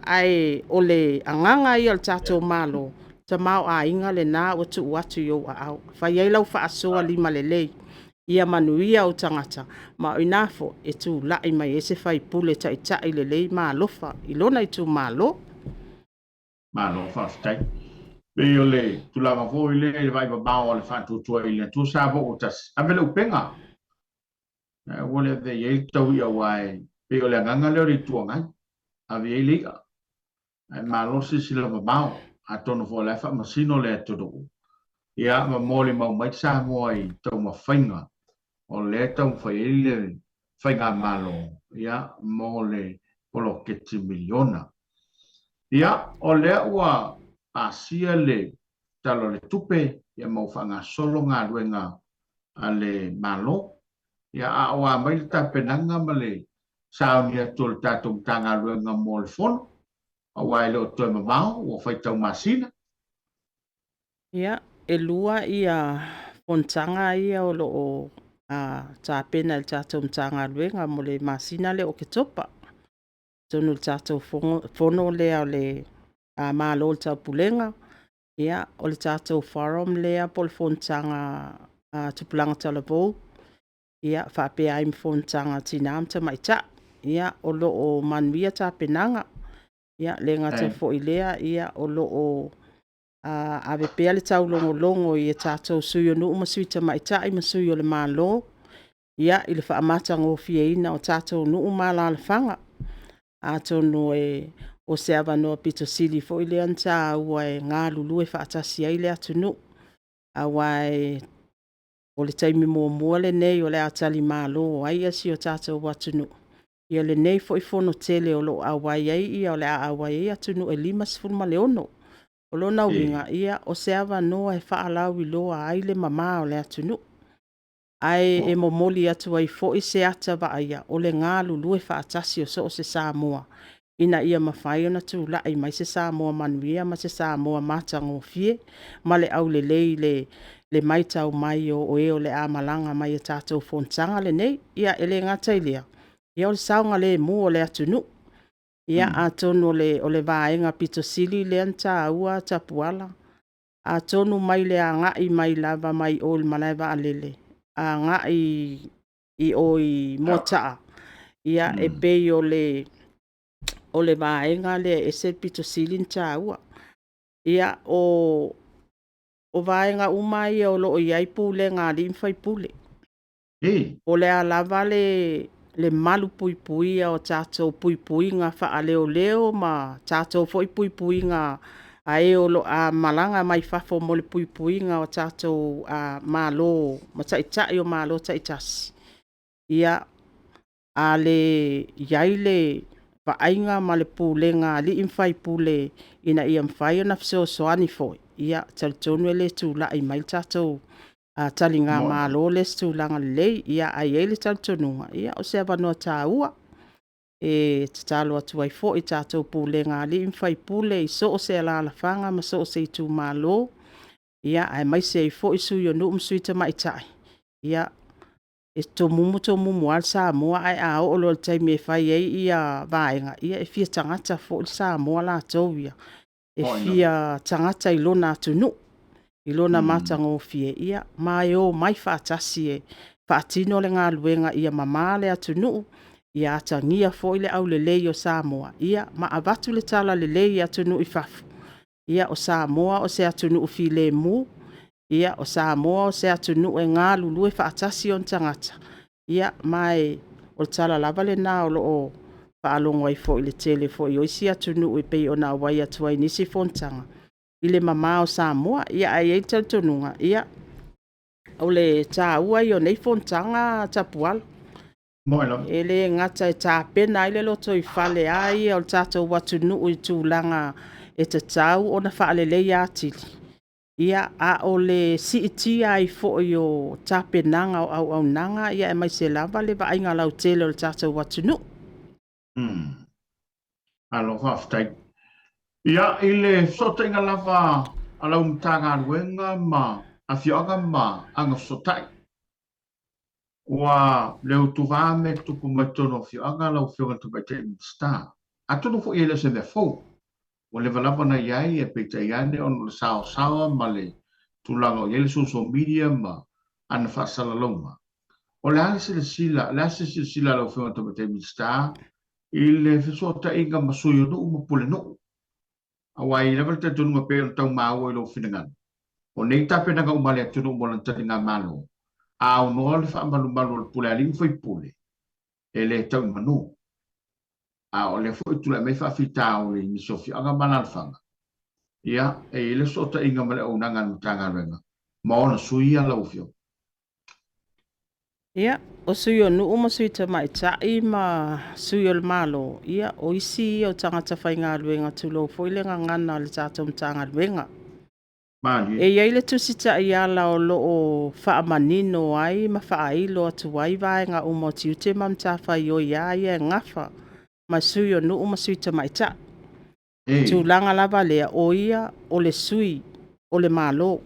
Ae o le agaga ia o le tatou Malo, o le tamaoaiga lena ua tuu atu i ou aao, e fai ai lau faasoa limalelei ia manuia ou tagata, ma o i ina foi e tulai mai ai se sui usufono e taitai lelei ma alofa i lona itumalo. Malo faafetai. Pei o le tulaga foi lea i le vaai mamao a le faatuatua i le Atua sa ua tasi, ave le upega. Ae ua le ave i ai le taui'a aua e pei o le agaga lea o le Itu Agai, ave i ai le i'a. Ae malo le silasila mamao, atonu foi o la e faamasino le atunuu, ia ma molimau mai Samoa i taumafaiga o lea e taumafai ai le faigamalo ia mo le poloketi miliona. Ia, o lea ua pasia le Tala o le Tupe ia ma ua faagasolo galuega a le Malo. Ia, a o a mai le tapenaga ma le sauni atu o le tatou Matagaluega mo le Fono, aua e le o toe mamao, ua faitau masina. Ia, e lua fonotaga ia o lo o tapena e le tatou Matagaluega mo le masina lea o Oketopa. Atonu o le tatou fono lea o le Malo o le Taupulega, ia, o le tatou forum lea po o le fonotaga a Tupulaga Talavou, ia, faapea ai ma fonotaga a Tina ma Tamaitai. Ia, o lo o manuia tapenaga. E le gata foi i lea, o lo o ave pea le taulogologo i tatou sui o nuu ma sui tamaitai ma sui o le Malo i le faamatagofieina o tatou nuu ma alaalafaga. Atonu o se avanoa aupito sili foi lea ona taua e galulue faatasi ai le atunuu, aua o le taimi muamua lenei o le a talimalo ai si o tatou atunuu i lenei foi Fono tele o le a auai ai atunuu e 56. O lona uiga, o se avanoa e faalauiloa ai le mama o le atunuu. Ae e momoli atu ai foi se ata vaaia o le galulue faatasi o so o se Samoa, ina ia mafai ona tulai mai se Samoa manuia ma se Samoa matagofie ma le aulelei i le matau mai o e o le a malaga mai i le tatou fonotaga lenei. Ia, e le gata i lea, o le saogalemu o le atunuu. Ia atonu o le vaega aupito sili lea ona taua Tapuala, atonu mai le agai mai lava mai o i le malae vaalele agai i o i Moataa, ia e pei o le vaega lea e ese le pito sili ona taua. Ia, o vaega uma ia o lo o i ai pulega a alii ma faipule, po o le a lava le malupuipuia o tatou puipuiga faaleoleo ma tatou foi puipuiga a e o lo o malaga mai fafo mo le puipuiga o tatou malo ma taitai o Malo taitasi, ia, a le i ai le vaaiga ma le pulega a alii ma faipule ina ia mafai ona fesoasoani foi, ia e talitonu e le tulai mai le tatou taligamalo lea i se tulaga lelei. Ae i ai le talitonuga, o se avanoa taua. E tatalo atu ai foi i tatou pulega a alii ma faipule i so o se alaalafaga ma so o se itumalo, ia aemaise ai foi sui o nuu ma sui tamaitai, ia e tomumu tomumu lava le Samoa ae a oo loa i le taimi e fai ai vaega, ia e fia tagata foi le Samoa latou ia. E fia tagata i lona atunuu, i lona matagofie, ia ma e omai faatasi e faatino le galuega ia mama le atunuu, ia atagia foi le aulelei o Samoa, ia ma avatu le talalelei i atunuu i fafo, ia o Samoa o se atunuu filemu, ia o Samoa o se atunuu e galulue faatasi ona tagata, ia ma o le tala lava lena o lo o faalogo ai foi i le tele o isi atunuu e pei ona auai atu ai i nisi fonotaga i le mama o Samoa. Ia ae i ai le talitonuga, ia o le taua ia o nei fonotaga Tapuala, e le gata e tapena ai le lotoifale lava ia o le tatou atunuu i tulaga e tatau ona faaleleia atili, ia a o le siitia ai foi o tapenaga o auaunaga aemaise lava le vaaiga lautele o le tatou atunuu. Malo faafetai. Ia, i le fesootaiga lava a lau Matagaluega ma afioaga ma agafesootai, ua le utuva mea e tutupu mai totonu o afioaga lau Afioga i le Tamaitai Minisita. Atonu foi e le o se mea fou, ua leva lava ona i ai, peitai ane ona o le saoasaoa ma le tulaga o i ai le social media ma ana faasalalauga. O le a le silasila, o le a se silasila a lau Afioga i le Tamaitai Minisita i le fesootaiga ma sui o nuu ma pulenuu? Aua e i ai lava le talitonuga pei ona tau maua i lou finagalo, o nei tapenaga uma a le atunuu mo lana taligamalo, a aunoa le faamalumalu a le pule a alii ma faipule, e le tau i manu. A o lea foi e tulai mai faafitauli i nisi o afioaga ma alaalafaga, ia, e i ai le fesootaiga ma le auaunaga a le Matagaluega ma ona sui ia lau Afioga. Ia, o sui o nuu ma sui tamaitai ma sui o le Malo, ia o isi ia o tagata faigaluega tulou foi le gagana a le tatou Matagaluega. Malie. E i ai le tusi taiala o lo o faamanino ai ma faailo atu ai vaega uma o tiute ma matafaioi a ia e gafa ma sui o nuu ma sui tamaitai. Tulaga lava lea, o ia o le sui o le Malo.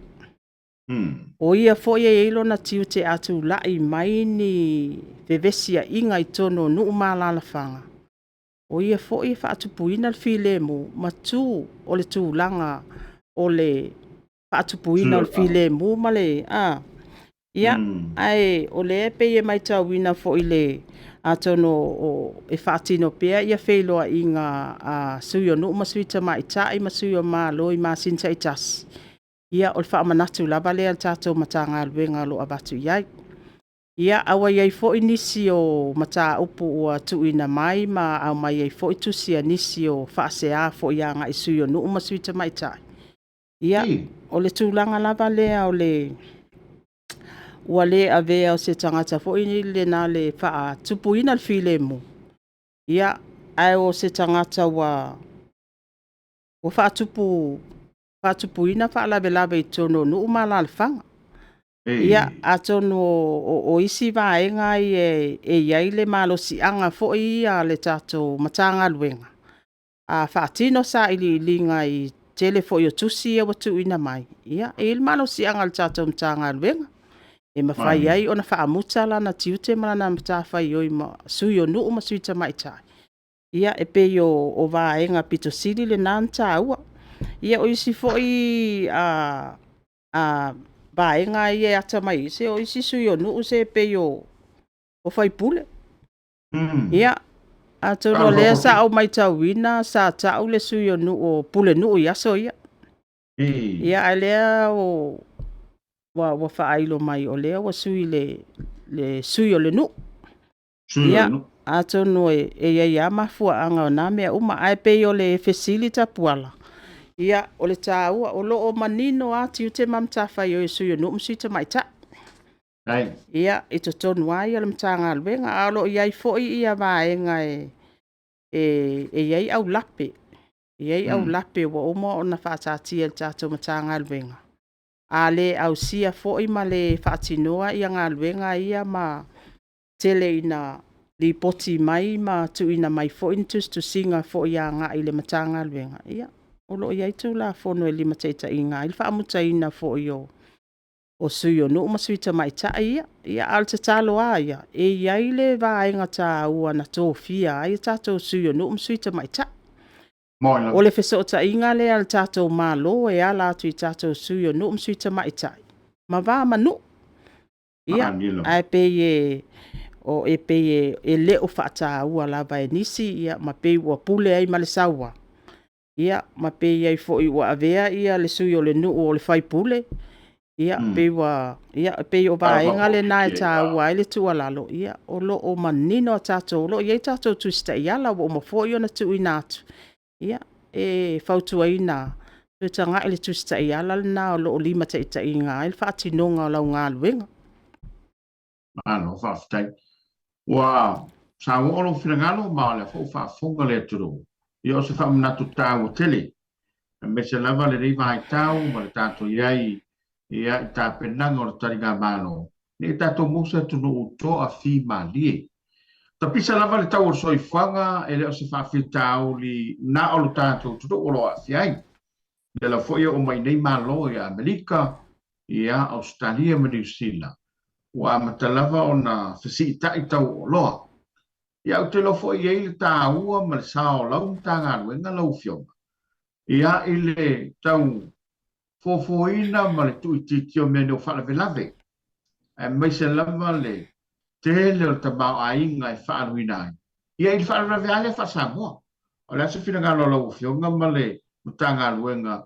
O ia foi e i ai lona tiute a tulai mai ni fevesiaiga i totonu o nuu ma alaalafaga, o ia foi e faatupuina le filemu ma tu o le tulaga o le faatupuina o le filemu ma le... A, ia, ae o lea e pei e matauina foi i le... atonu e faatino pea feiloaiga a sui o nuu ma sui tamaitai ma sui o Malo i masina taitasi, ia o le faamanatu lava lea a le tatou Matagaluega o lo o avatu i ai. Ia, a ua i ai foi nisi o mataupu ua tuuina mai ma aumai ai foi tusi a nisi o faasea foi agai i sui o nuu ma sui tamaitai, ia, o le tulaga lava lea o le ua le avea o se tagata foi lena e faatupuina le filemu, ia, ae o se tagata ua faatupuina faalavelave i totonu o nuu ma alaalafaga. Ia, atonu o isi vaega ia e i ai le malosiaga foi ia a le tatou Matagaluega, a faatino sailiiliga i le tele foi o tusi ia ua tuuina mai, ia e i ai le malosiaga o le tatou Matagaluega e mafai ai ona faamuta lana tiute ma lana matafaioi ma sui o nuu ma sui tamaitai. Ia e pei o vaega aupito sili na ona taua. Ia o isi foi vaega ia e ata mai i i, se o isi sui o nuu e pei o faipule. Ia, atonu o lea sa ou matauina sa tau le sui o nuu o Pulenuu i aso ia. Ia a o lea ua faailo mai o lea ua sui i le sui o le nuu. Ia, atonu e i ai lava mafuaaga o na mea uma, ae pei o le fesili Tapuala, ia, o le taua, o lo o manino lava tiute ma matafaioi a sui o nuu ma sui tamaitai. Ia, i totonu lava ia o le Matagaluega, ae o lo o i ai foi vaega e i ai aulape, e i ai aulape ua uma ona faataatia e le tatou Matagaluega, a le ausia foi ma le faatinoa galuega ia ma tele ina... Lipoti mai ma tuuina mai foi ni tusitusiga foi agai i le Matagaluega, ia, o lo o i ai Tulafono e limataitaiina ai le faamutaina foi o sui o nuu ma sui tamaitai ia. Ia a o le tatalo lava ia, e i ai le vaega taua na tofia ai tatou sui o nuu ma sui tamaitai. O le fesootaiga lea a le tatou Malo e ala atu i tatou sui o nuu ma sui tamaitai ma va ma nuu. Ia, ae pei e le o faataua lava e nisi ma pei ua pule ai ma le saua, ia ma pei ai foi ua avea le sui o le nuu o le faipule, ia pei o vaega na e taua ai le tuualalo, ia o lo o manino a tatou, o lo o i ai tatou Tusi Taiala ua uma foi ona tuuina atu, e fautuaina lava, toe tagai i le Tusi Taiala lena o lo o limataitaiina ai le faatinoga o lau galuega. Malo faafetai. Ua sauoo lou finagalo ma o lea foi ua faafofoga le atunuu. Ia o se faamanatu taua tele, aemaise lava lenei vaitau ma le tatou i ai ia i tapenaga o le taligamalo, ne i tatou maua se atunuu toafimalie. Tapisa lava le tau o le soifuaga, e le o se faafitauli na o le tatou atunuu o lo o aafia ai. O lea lava foi e oo mai nei malo i Amerika, ia Ausetalia ma Niu Sila, ua amata lava ona fesiitai tau o oloa. Ia ou te iloa foi e i ai le taua ma le sao o lau Matagaluega lau Afioga, ia i le tau foafoaina ma le tuuitiitia o mea nei o faalavelave, aemaise lava le tele o le tamaoaiga e faaaluina ai, ia i le faalavelave lava lea faa-Samoa. O le a se finagalo o lau Afioga ma le Matagaluega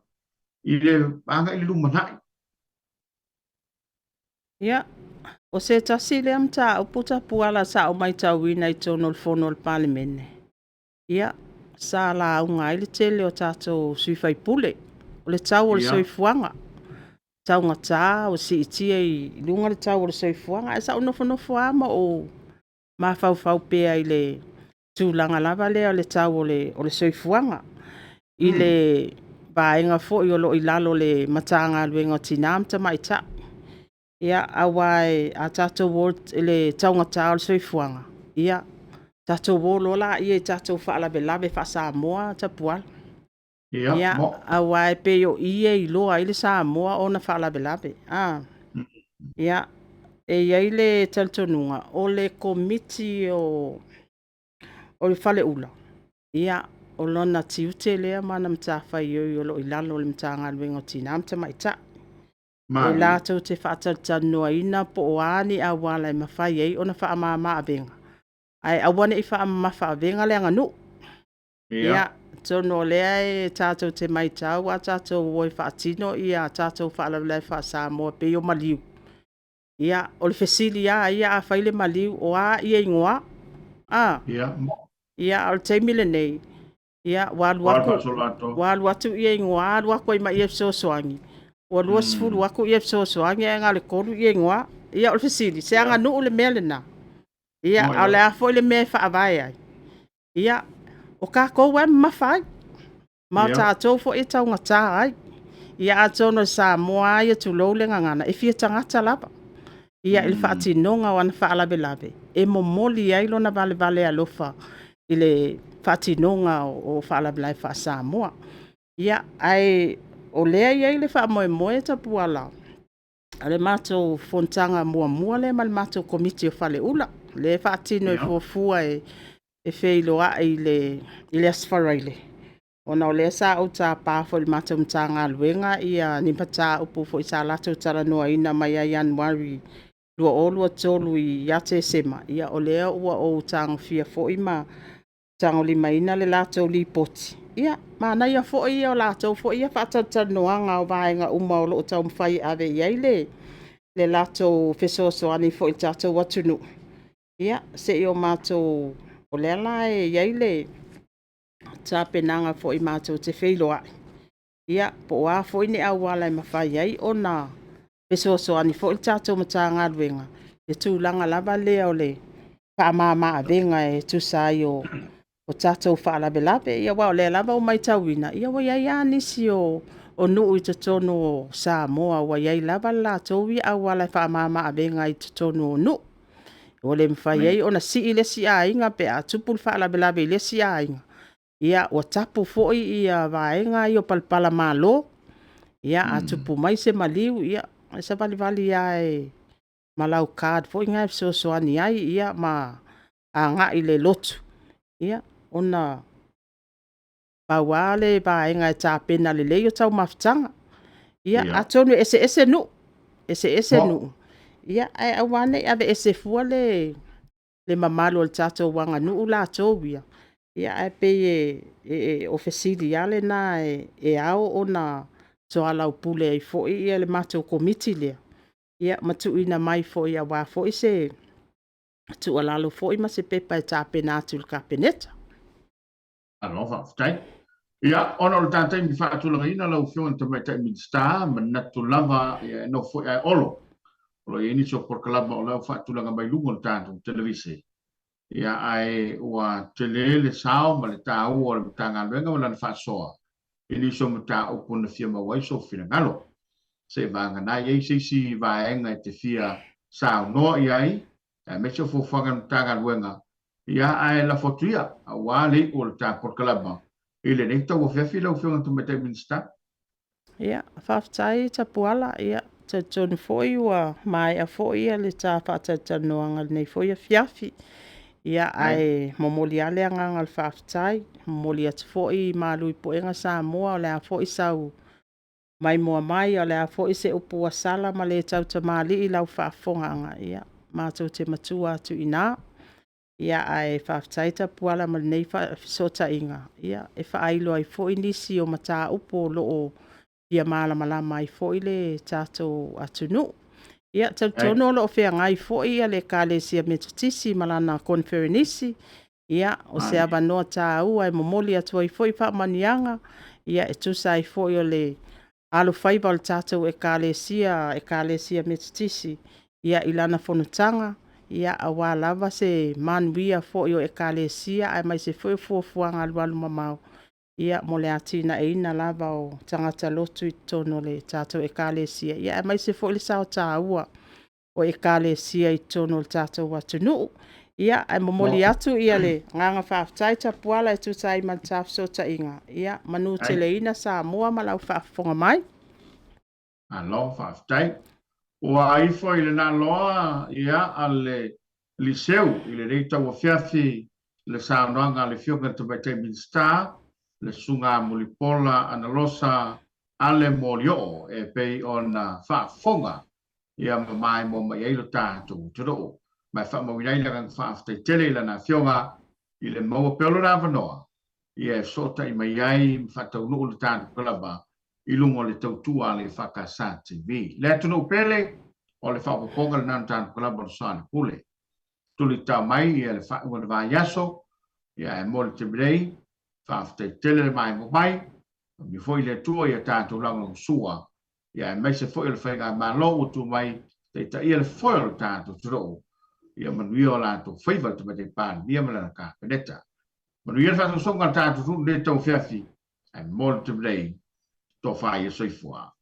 i le agai i le lumanai? Ia, o se tasi lea mataupu Tapuala sa ou matauina i totonu o le Fono a le Palemene, ia, sa lauga ai le tele o tatou sui usufono, o le tau o le soifuaga, taugata ua siitia i luga le tau o le soifuaga. Ae sa ou nofonofo lava ma ou mafaufau pea i le tulaga lava lea o le tau o le soifuaga, i le vaega foi o lo o i lalo o le Matagaluega o Tina ma Tamaitai. Ia, aua a tatou o i le taugata o le soifuaga, ia tatou o loa lea i tatou faalavelave faa-Samoa Tapuala. Ia, aua e pei o i e iloa ai le Samoa ona faalavelave. Ia, e i ai le talitonuga, o le Komiti o le Faleula, ia, o lona tiute lea ma ana matafaioi o lo o i lalo o le Matagaluega o Tina ma Tamaitai. E latou te faatalatalanoaina po o a ni auala e mafai ai ona faamama avega, ae aua ne i faamamafa avega le aganuu. Ia, atonu o lea e tatou te matau a tatou o e faatino tatou faalavelave faa-Samoa e pei o maliu, ia, o le fesili lava ia a fai le maliu, o a igoa? A o le taimi lenei, ia, ua alu atu igoa alu atu ai ma ia fesoasoani, ua 20 atu fesoasoani ae na o le 3 igoa. Ia o le fesili, se aganuu le mea lena? Ia, a o le a foi le mea e faavae ai? Ia, o tatou lava e mamafa ai, ma o tatou foi e taugata ai. Ia atonu o le Samoa lava ia tulou le gagana, e fia tagata lava i le faatinoga o ana faalavelave, e momoli ai lona valevale alofa i le faatinoga o faalavelave faa-Samoa. Ia, ae o lea e i ai le faamoemoe Tapuala, o le matou fonotaga muamua lea ma le matou Komiti o Faleula, lea e faatino e fuafua e feiloai i le Aso Faraile, ona o lea sa ou tapa foi i le matou Matagaluega ni mataupu foi sa latou talanoaina mai ia Ianuari 2023 ia Tesema, ia o lea ua ou tagofia foi ma tagolimaina le latou lipoti. Ia, manaia foi ia o latou foi ia faatalatalanoaga o vaega uma o lo o taumafai e ave i ai le latou fesoasoani foi i le tatou atunuu. Ia, se i o matou, o lea la e i ai le tapenaga foi matou te feiloai, ia po o a foi ni auala e mafai ai ona fesoasoani foi le tatou Matagaluega i le tulaga lava lea o le faamama avega e tusa ai o tatou faalavelave. Ia aua o lea lava ua matauina, ua i ai lava nisi o nuu i totonu o Samoa ua i ai lava le latou ia auala e faamama avega ai i totonu o nuu. Ua le mafai ai ona sii le isi aiga pe a tupu le faalavelave i le isi aiga, ia ua tapu foi ia vaega ia o palapala malo. Ia a tupu mai se maliu, ia e savalivali lava ma lau card foi lena e fesoasoani ai ia ma agai i le lotu, ia ona pau lava le vaega e tapena lelei o taumafataga. Ia atonu e eseese nuu, eseese nuu, ia ae aua ne i aveese fua le mamalu o le tatou aganuu latou ia, ia ae pei o fesili lava lena e ao ona soalaupule ai foi le matou Komiti lea, ia ma tuuina mai foi aua foi se tuualalo foi ma se pepa e tapena atu i le Kapeneta. Malo faafetai. Ia, ona o le ta taimi faatulagaina lau Afioga i le Tamaitai Minisita, manatu lava ia e nofo foi ae Olo, o lo o i ai nisi o polokalama o la ua faatulaga mai luga o le tatou televise, ia ae ua tele le sao ma le taua o le Matagaluega ma lana faasoa i nisi o mataupu na fia maua ai sou finagalo. Seiavagana e i ai se isi vaega e te fia saunoa i ai, aemaise o fuafuaga a le Matagaluega, ia ae lafo atu ia, aua le iu o le ta polokalama i lenei tauafiafi lau Afioga i le Tamaitai Minisita. Ia, faafetai Tapuala, ia talitonu foi ua maea foi le ta faatalatalanoaga i lenei foi afiafi. Ia ae momoli lava le agaga o le faafetai, momoli atu foi malu i puega Samoa, o le a foi sau maimoa mai a o le a foi se upu ua sala ma le tautamalii i lau faafofogaaga, ia matou te matua atu i ina. Ia ae faafetai Tapuala mo lenei fesootaiga, e faailo ai foi nisi o mataupu o lo o fia malamalama ai foi le tatou atunuu. Ia, e talitonu o lo o feagai foi le Ekalesia Metotisi ma lana koneferenisi, ia, o se avanoa taua e momoli atu ai foi faamanuiaga e tusa ai foi o le alofaiva o le tatou Ekalesia, Ekalesia Metotisi i lana fonotaga, aua lava se manuia foi o Ekalesia aemaise foi o fuafuaga alualumamao mo le atinaeina lava o tagata lotu i totonu o le tatou Ekalesia, aemaise foi le sao taua o Ekalesia i totonu o le tatou atunuu. Ia, ae momoli atu le agaga faafetai Tapuala e tusa ai ma le ta fesootaiga. Ia manuteleina Samoa ma lau faafofoga mai. Malo faafetai. Ua ifo i le laloa ia a le Liceu i lenei tauafiafi le saunoaga a le Afioga i le Tamaitai Minisita, le Susuga Mulipola Anarosa Ale Molioo e pei ona faafofoga ia ma maimoa mai ai lo tatou atunuu. Ma e faamauina ai le agaga faafetai tele i lana Afioga i le maua pea o lona avanoa ia e fesootai mai ai ma faataunuu le tatou kalava i luga o le tautua a le EFKS TV. Le atunuu pele, o le faaopoopoga lena o le tatou kalava o le Soalepule. Tulitao mai ia le faaiuga o le vaiaso, ia ae mo le taimi nei, faafetai tele le maimoa mai, faamanuia foi le Atua i a tatou lagolagosua, ia aemaise foi o le faigamalo ua tu mai taitaia le foe o le tatou atunuu, ia manuia o latou faiva le Tamaitai Palemia ma lana Kapeneta. Manuia le faasoasoga a le tatou atunuu i lenei tauafiafi, ae mo le taimi nei, tofa ia soifua.